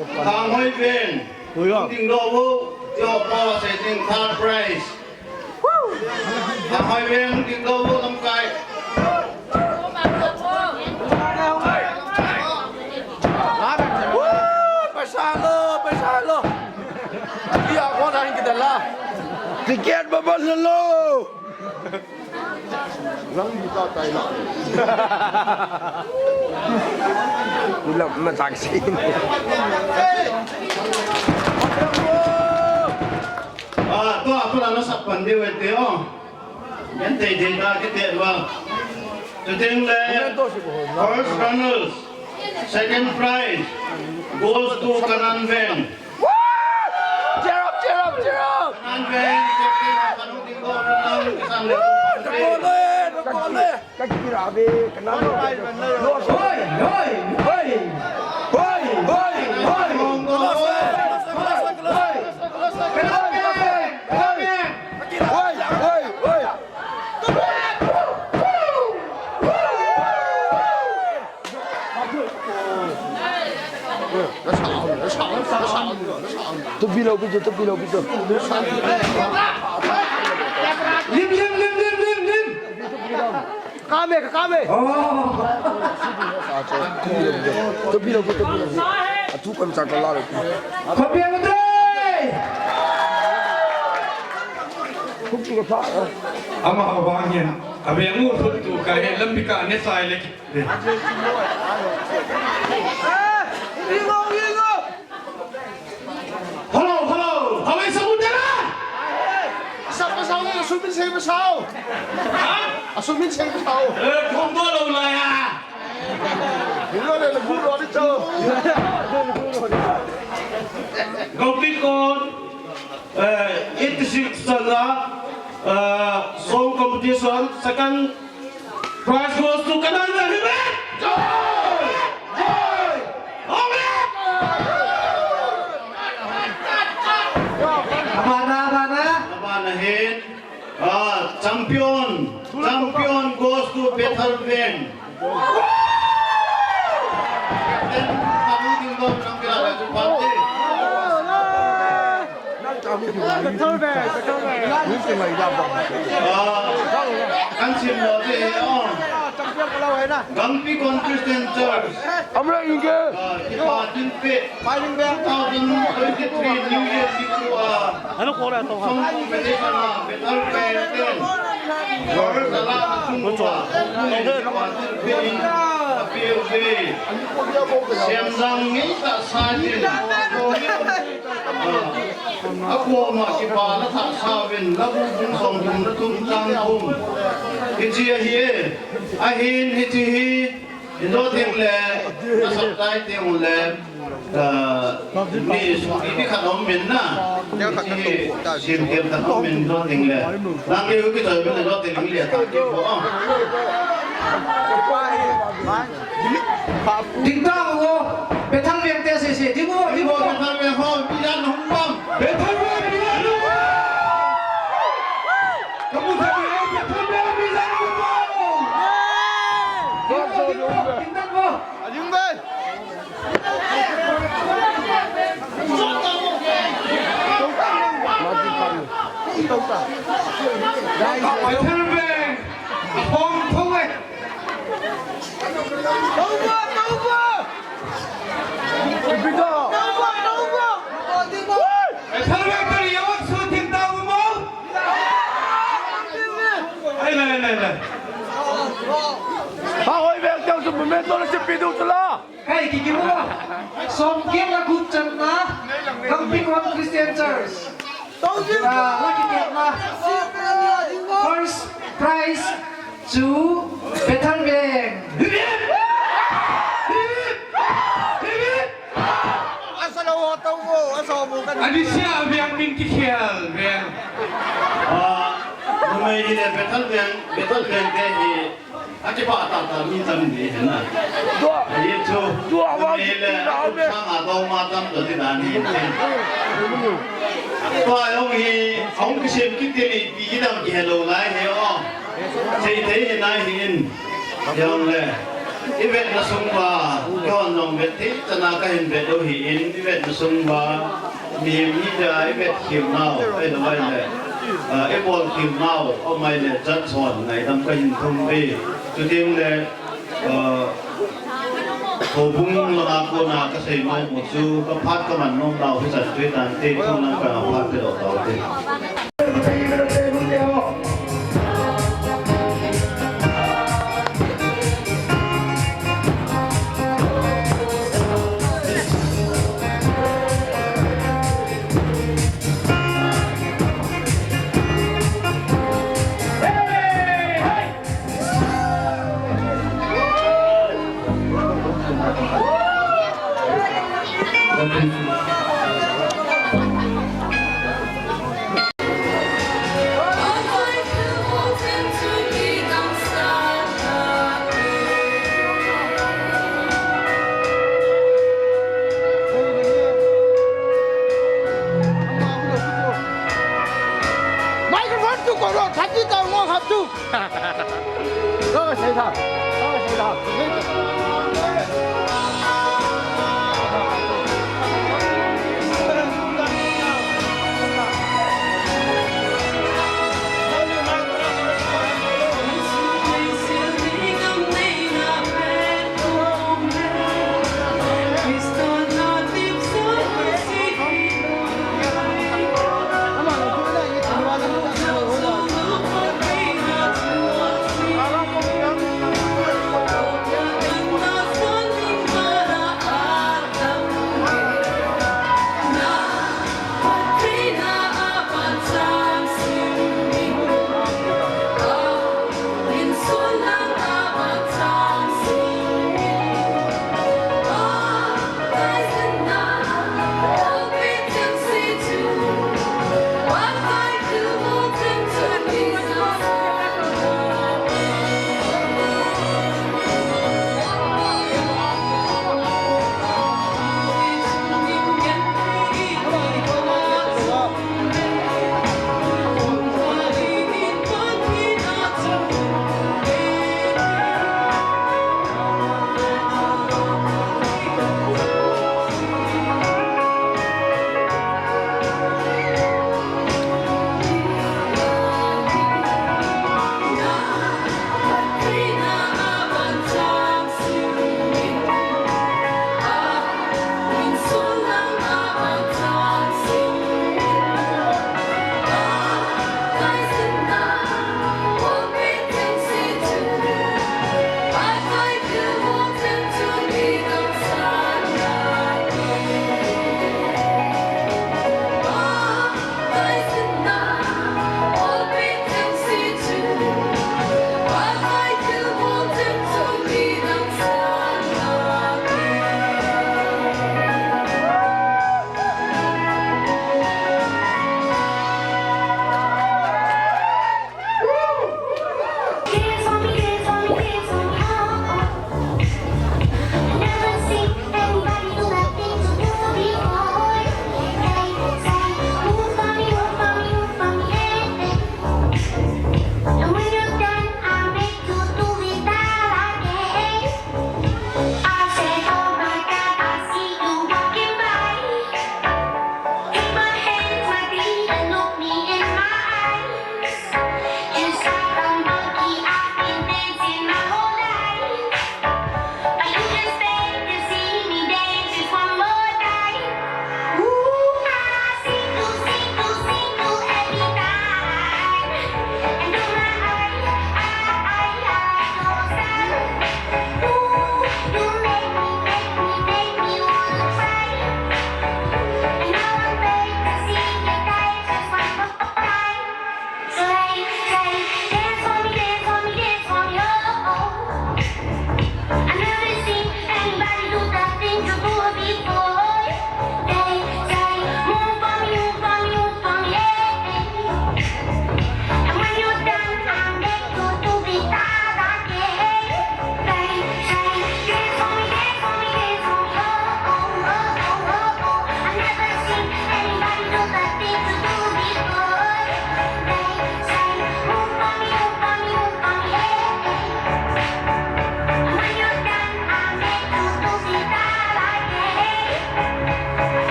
Thanghoi Veng. Ding do vo, yo pa se ding third prize. Thanghoi Veng ding do vo lamkai. Paisa lo, paisa lo. Ticket babal na lo. Lang di ta tai la. Ulam matak si. Ah, tua, tua na sa pande wete o. Yan te de ta kite wa. Chuteng le first runners, second prize goes to Kanan Veng. Cheer up, cheer up, cheer up! Kanan Veng, captain, Kanu Tingko, Kanan, Kanan Veng. Takole, takole. Ka kira ve, ka na lo. Hoi, hoi, hoi. Hoi, hoi, hoi. Hoi, hoi, hoi. Tupi lo, tupi lo, tupi lo. Lim, lim, lim, lim, lim, lim. Kame, kame. Oh. Tupi lo, tupi lo. Atu kan chak la lo. Kopi ang dai. Kupi ka pa. Ama abang yan. Abi ang usut tu ka he lambi ka ne sai le. Hello, hello. Hawai samudra. Asa pasau, asumin sei pasau. Ha? Asumin sei pasau. Eh, kong do lo la ya. Lo le, lo le, lo le, lo le. Go pick on. Eh, eighty-six sana, eh, song competition, second prize goes to Kanan Veng. Joy! Joy! Amen! Abana, abana. Abana hin. Ah, champion. Champion goes to Bethel Veng. Kan sim lo te, oh. Gampi Christian Church. Amra inge. Ah, kipa tin pe. Two thousand twenty-three New Year Song Competition a Bethel Veng ten. Chorus a la chung a. Semjang ngeitah sa jin. Akoma kipa la thah sa uvin, la bu bung song bung la tum chang bung. Hiche ahi e. Ahin hiche hi. Indo ting le, asap tai ting le, ah, mi, mi khat om min na. Sim tem khat om min do ting le. Lang ke u ki toi min do ting le ta ki ko. Ding ta u, Bethel Veng te se se, ding u, ding u. Bethel Veng ho, mi jan hung pam. Bethel Veng, mi jan hung pam. Kamu sa mi, Bethel Veng, mi jan hung pam. Ding u, ding u, ding u. Ading be. Bethel Veng, hung pam e. Tauba, tauba. Tauba, tauba. Bethel Veng tari awak su thim ta mo. Ai, ai, ai, ai. Ha, hoi vek teu su bu me to le chipi du chu la. Kai ki ki mo. Som keng le gup channa. Kamping One Christian Church. Ah, la ki keng na. First prize chu Bethel Veng. Asa lo ho tau mo, asa ho mo kan. Ani sia veng min ki khel veng. Ah, numei hi le Bethel Veng, Bethel Veng te hi. Aki pa ta ta mi tam ni he na. Dua. Aye chu. Dua wa numei le, na me. Sang a dong ma tam to ti na ni. Tua jong hi, ahung kisem kiti li pi dam kihe lou lai he o. Sei thei hi nai hi in. Jong le. I vetna sung uva, ka hon jong vet thei chana ka hin vet u hi in, i vetna sung uva, mihem hi ja i vet khim nau, ai lo ai le. Ah, i bol khim nau, om ai le, chan chon ngaidam ka hin thum ve. Chuteng le, ah, houbung langa kona ka sei nom u chu, ka phat ka man nom nau hi chan chu hi tante, thum lang ka phat pe lo tau te. Microphone tu koro, thati ta ngol hap tu. Lo, sei tha. Lo, sei tha.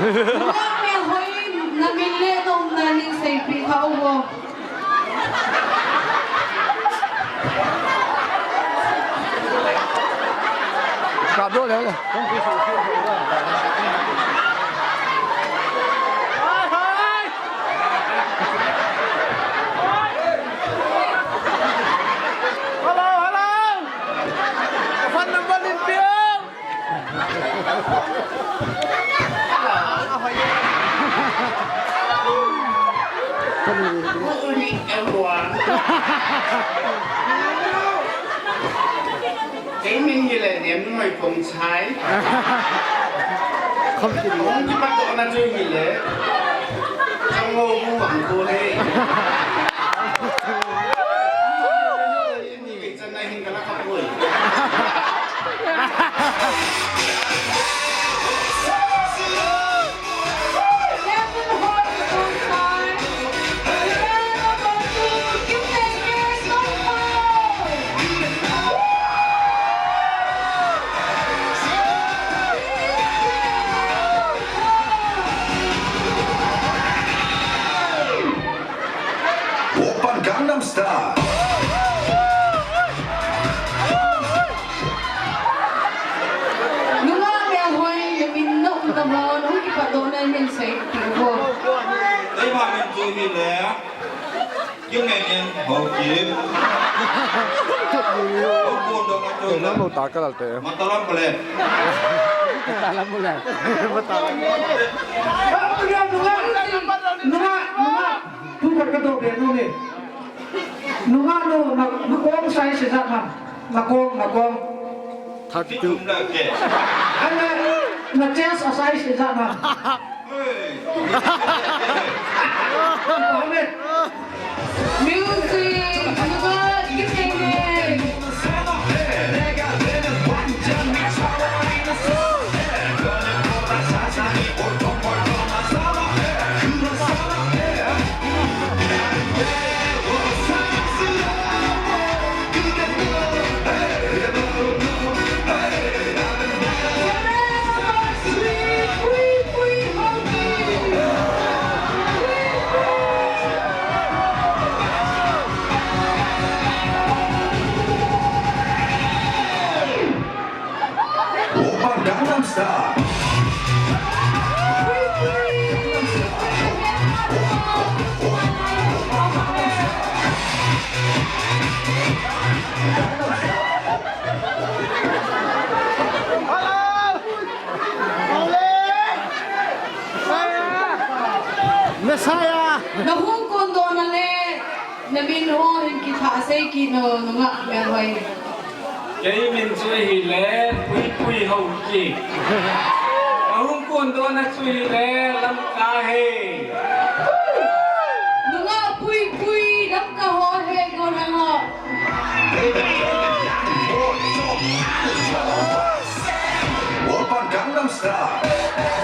Nunga Melhoi, na min le na umna nin seipeh kha o. Kap lou le le. Hello, hello. Phone number lim peh o. Good evening, everyone. Kei min hile Nemnuihoi Phongchai. Hung kipat dohna chu hile Changou Hu Vangkol ahi. Oppa Gangnam Style. Nunga Melhoi, na min na umna mun, hung kipat dohna nin seipeh o. Keima min chu hile Kimneihneng Haokip. Hung kon dohna chu hile Matalam Bullet. Matalam Bullet. Nunga, nunga, nunga. Thu khat kadoh be nom e. Nunga nu, na, na kong size ijat ham? Na kong, na kong. Thirty-two. Ana, na chest a size ijat ham? Amen. Music, nunga, give me name. Oppa Gangnam Style. Messiah. Na hung kon dohna le na min ho hin kithah sei kit o, nunga Melhoi. Kei min chu hile Puipui Haokip. Ka hung kon dohna chu hile Lamka ahi. Nunga Puipui, Lamka ho ahi, go nang ho. Oppa Gangnam Style.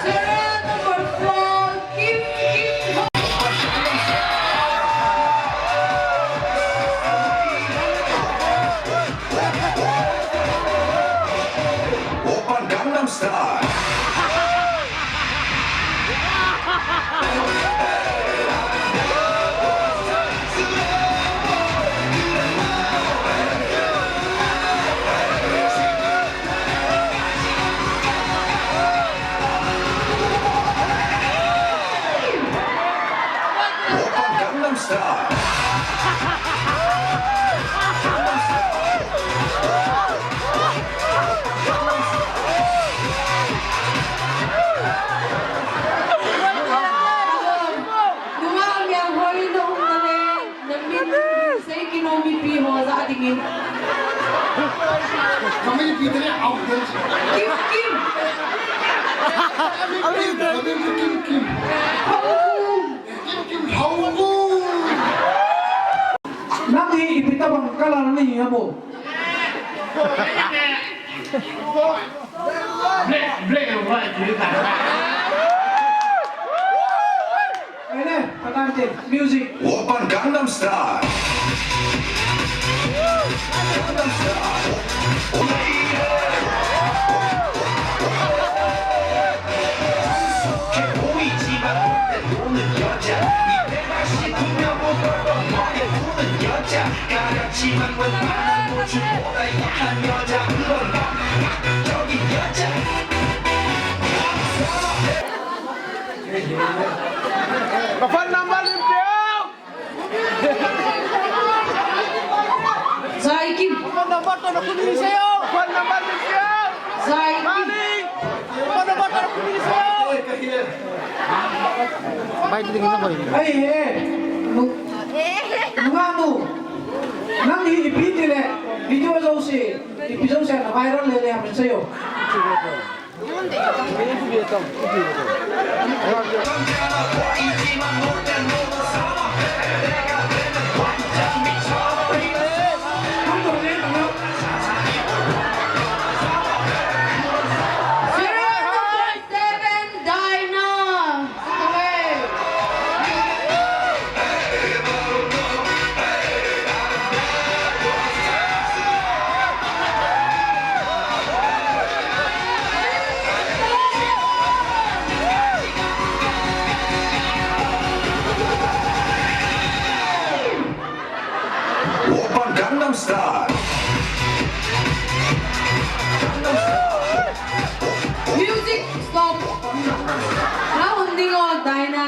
Serial number four, Kim Kim. Oppa Gangnam Style. Oppa Gangnam Style. Nunga Melhoi, na umna le na min sei kit o mipi ho jah dingin. Ka mipi te le au te. Kim Kim. Ka mipi, ka mipi Kim Kim. Haokip. Kim Kim Haokip. Nang hi ipi tabang color nahi ham o? Black, black and white. Music. Oppa Gangnam Style. Gangnam Style. Ka phone number lim peh o. Zai Kim. Phone number toh na kut in sei o. Phone number lim peh o. Zai Kim. Phone number toh na kut in sei o. Bai ti ding na koi. Ai he. Nu. Nu nga nu. Nang hi ipi ti le. Video jouse. Ipi jouse na viral le le ham sei o. Seven, Diana. Oppan Gangnam Style. Gangnam Style. Music, stop. Nahung ding o, Diana.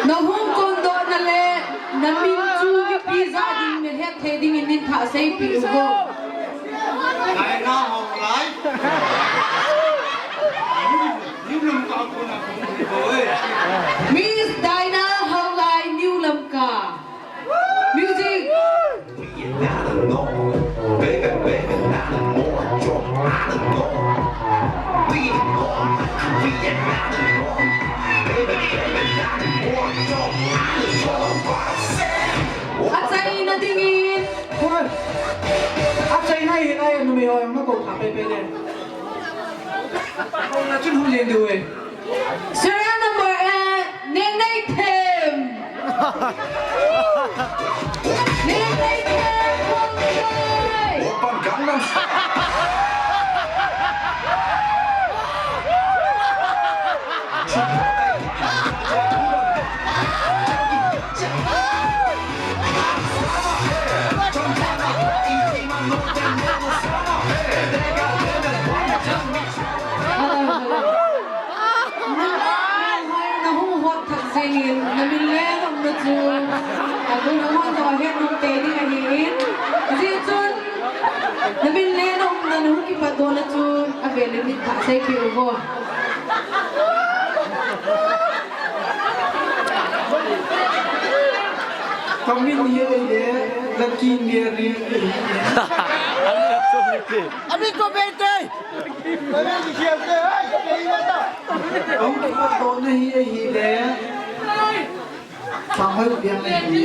Nahung kondohna le namin chu mipi ja ding, nahet thei dingin neithah seipeh uvo. Diana Haolai. New Lamka kona kong ni boi. Miss Diana Haolai, New Lamka. Music. Achaina dingin. Achaina hi nai numei ho jong nakou tha pepe le. Kona chun hung jeng diu e. Serial number eight, Nengneithem. Nengneithem, Nengneithem. Oppan Gangnam Style. Nahung hot thak jengin, namin le naumna chu, abul hung hot jong ahet nom tei ding ahin. Hijeh chun, namin le naumna, nahung kipatdohna chu, avel in neithah seipeh uvo. Kamin hi ahile, Lucky Mary. Ami ko bete. Ahung kipatdohna hi ahile. Sanghoi Biang ahi.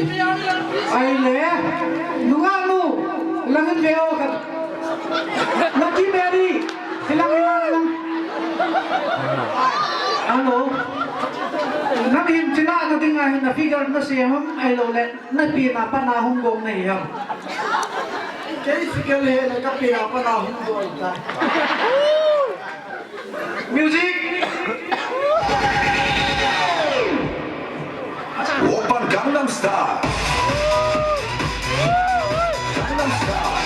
Ahile, nungah nu, lang in ve o khat. Lucky Mary, hilang, hilang, hilang. Hello. Nang hin chilahna dinga hin na figure nasem ham, ahilouleh napen a pat a hung gong nahi ham? Kei figure hile kapen a pat a hung gong tai. Music. Oppan Gangnam Style. Gangnam Style.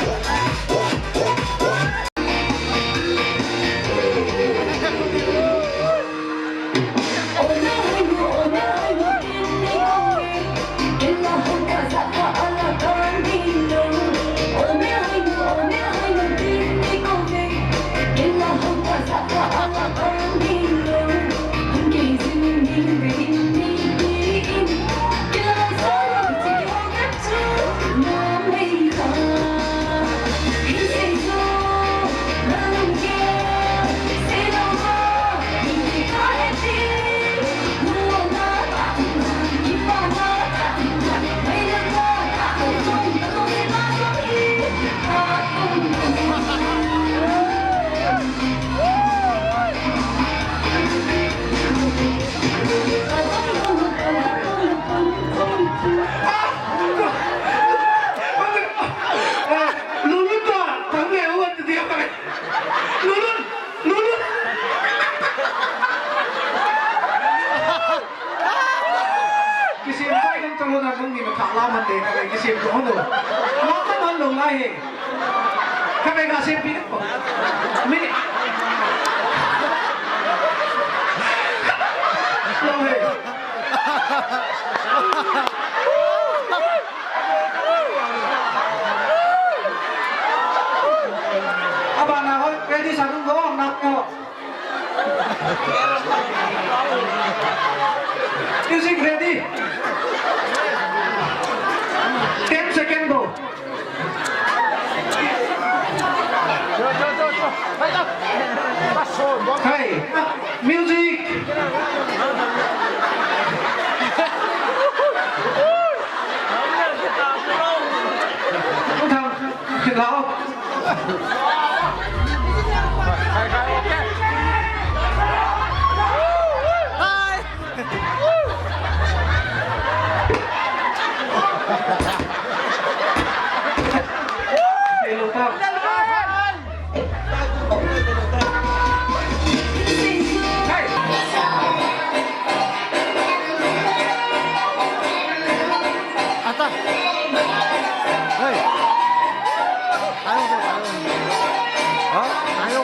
Laman de, ka kai kisem ko, ano? Laman man lo lai he. Ka kai ka sem pi ko. Mi. Lo he. Abana ho, ready sa ko, nak ko. Music ready. Ten second go. Hey, music. Thang, thang, thang. Ata. Hey. Tayo, tayo. Ha? Tayo.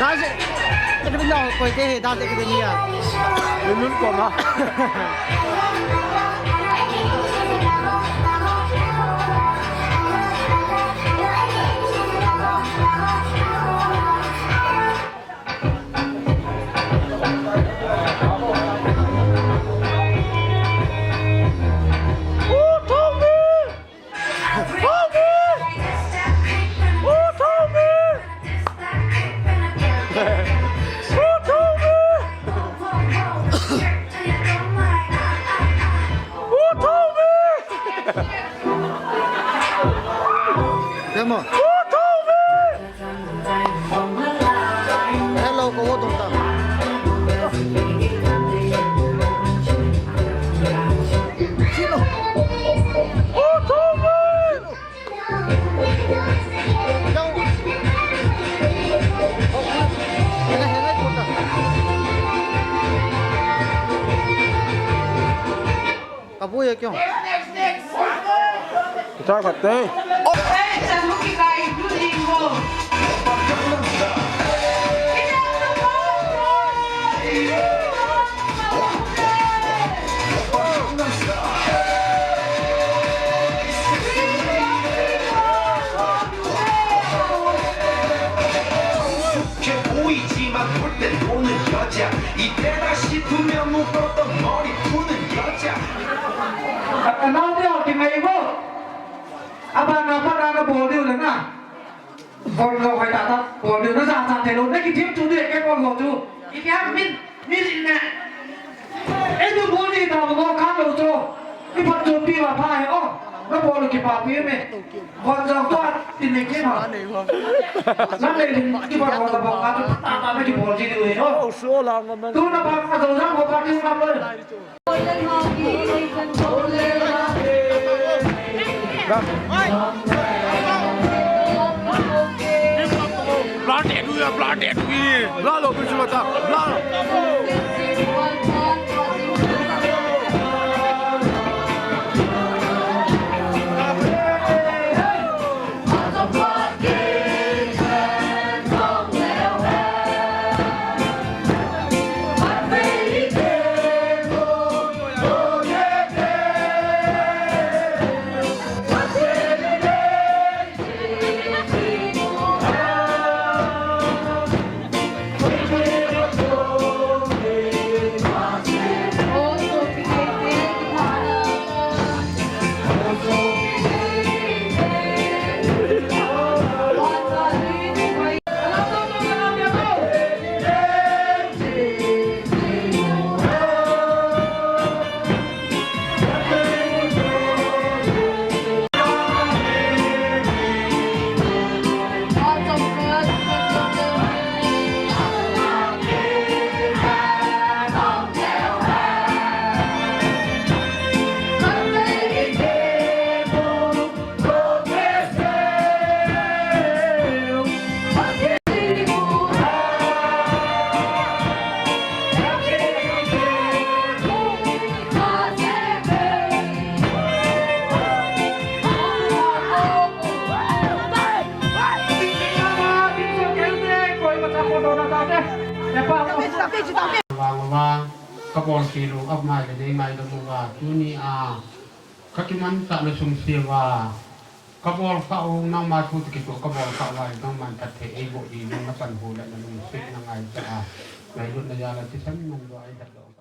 Dance, kita bilang koi te, dance kita ni ya. Lunun ko ma. Demo. Hello, ko wo dong ta. Sino? Kabu ye kyun? Kita khat te. 보이지만 볼 때 노는 여자. 이때다 싶으면 묶었던 머리 푸는 여자. Anau dia ki mai bo. Aba na pa na na bol diu le na. Bol lo kai ta ta bol diu na sa sa te lo na ki tim tu de ke bol lo tu. Ipi ham min. Music na. Edu bol ni ta ko ka lo to. Ipat to pi wa pa he o. Na bol ki pa pi me. Bol jong to tin ne ke ma. Na le ni ki bol bol bol ka to ta ta me ki bol ji ni o. Tu na pa ka to na ko pa ki ma bol. Blood and we are blood and we blood of Vishwata. Blood. Vang vang, kabol kit u, amai le nei ngaidam uva, tunia kakimanchah na sung siuva, kabol kha u, nangma thu toh kitoh kabol kha uva, nangman phatthei eiboh ding, nang napanhu le nalungset na ngaichat a, ngailutna jal a thisan man lou a eihetdoh.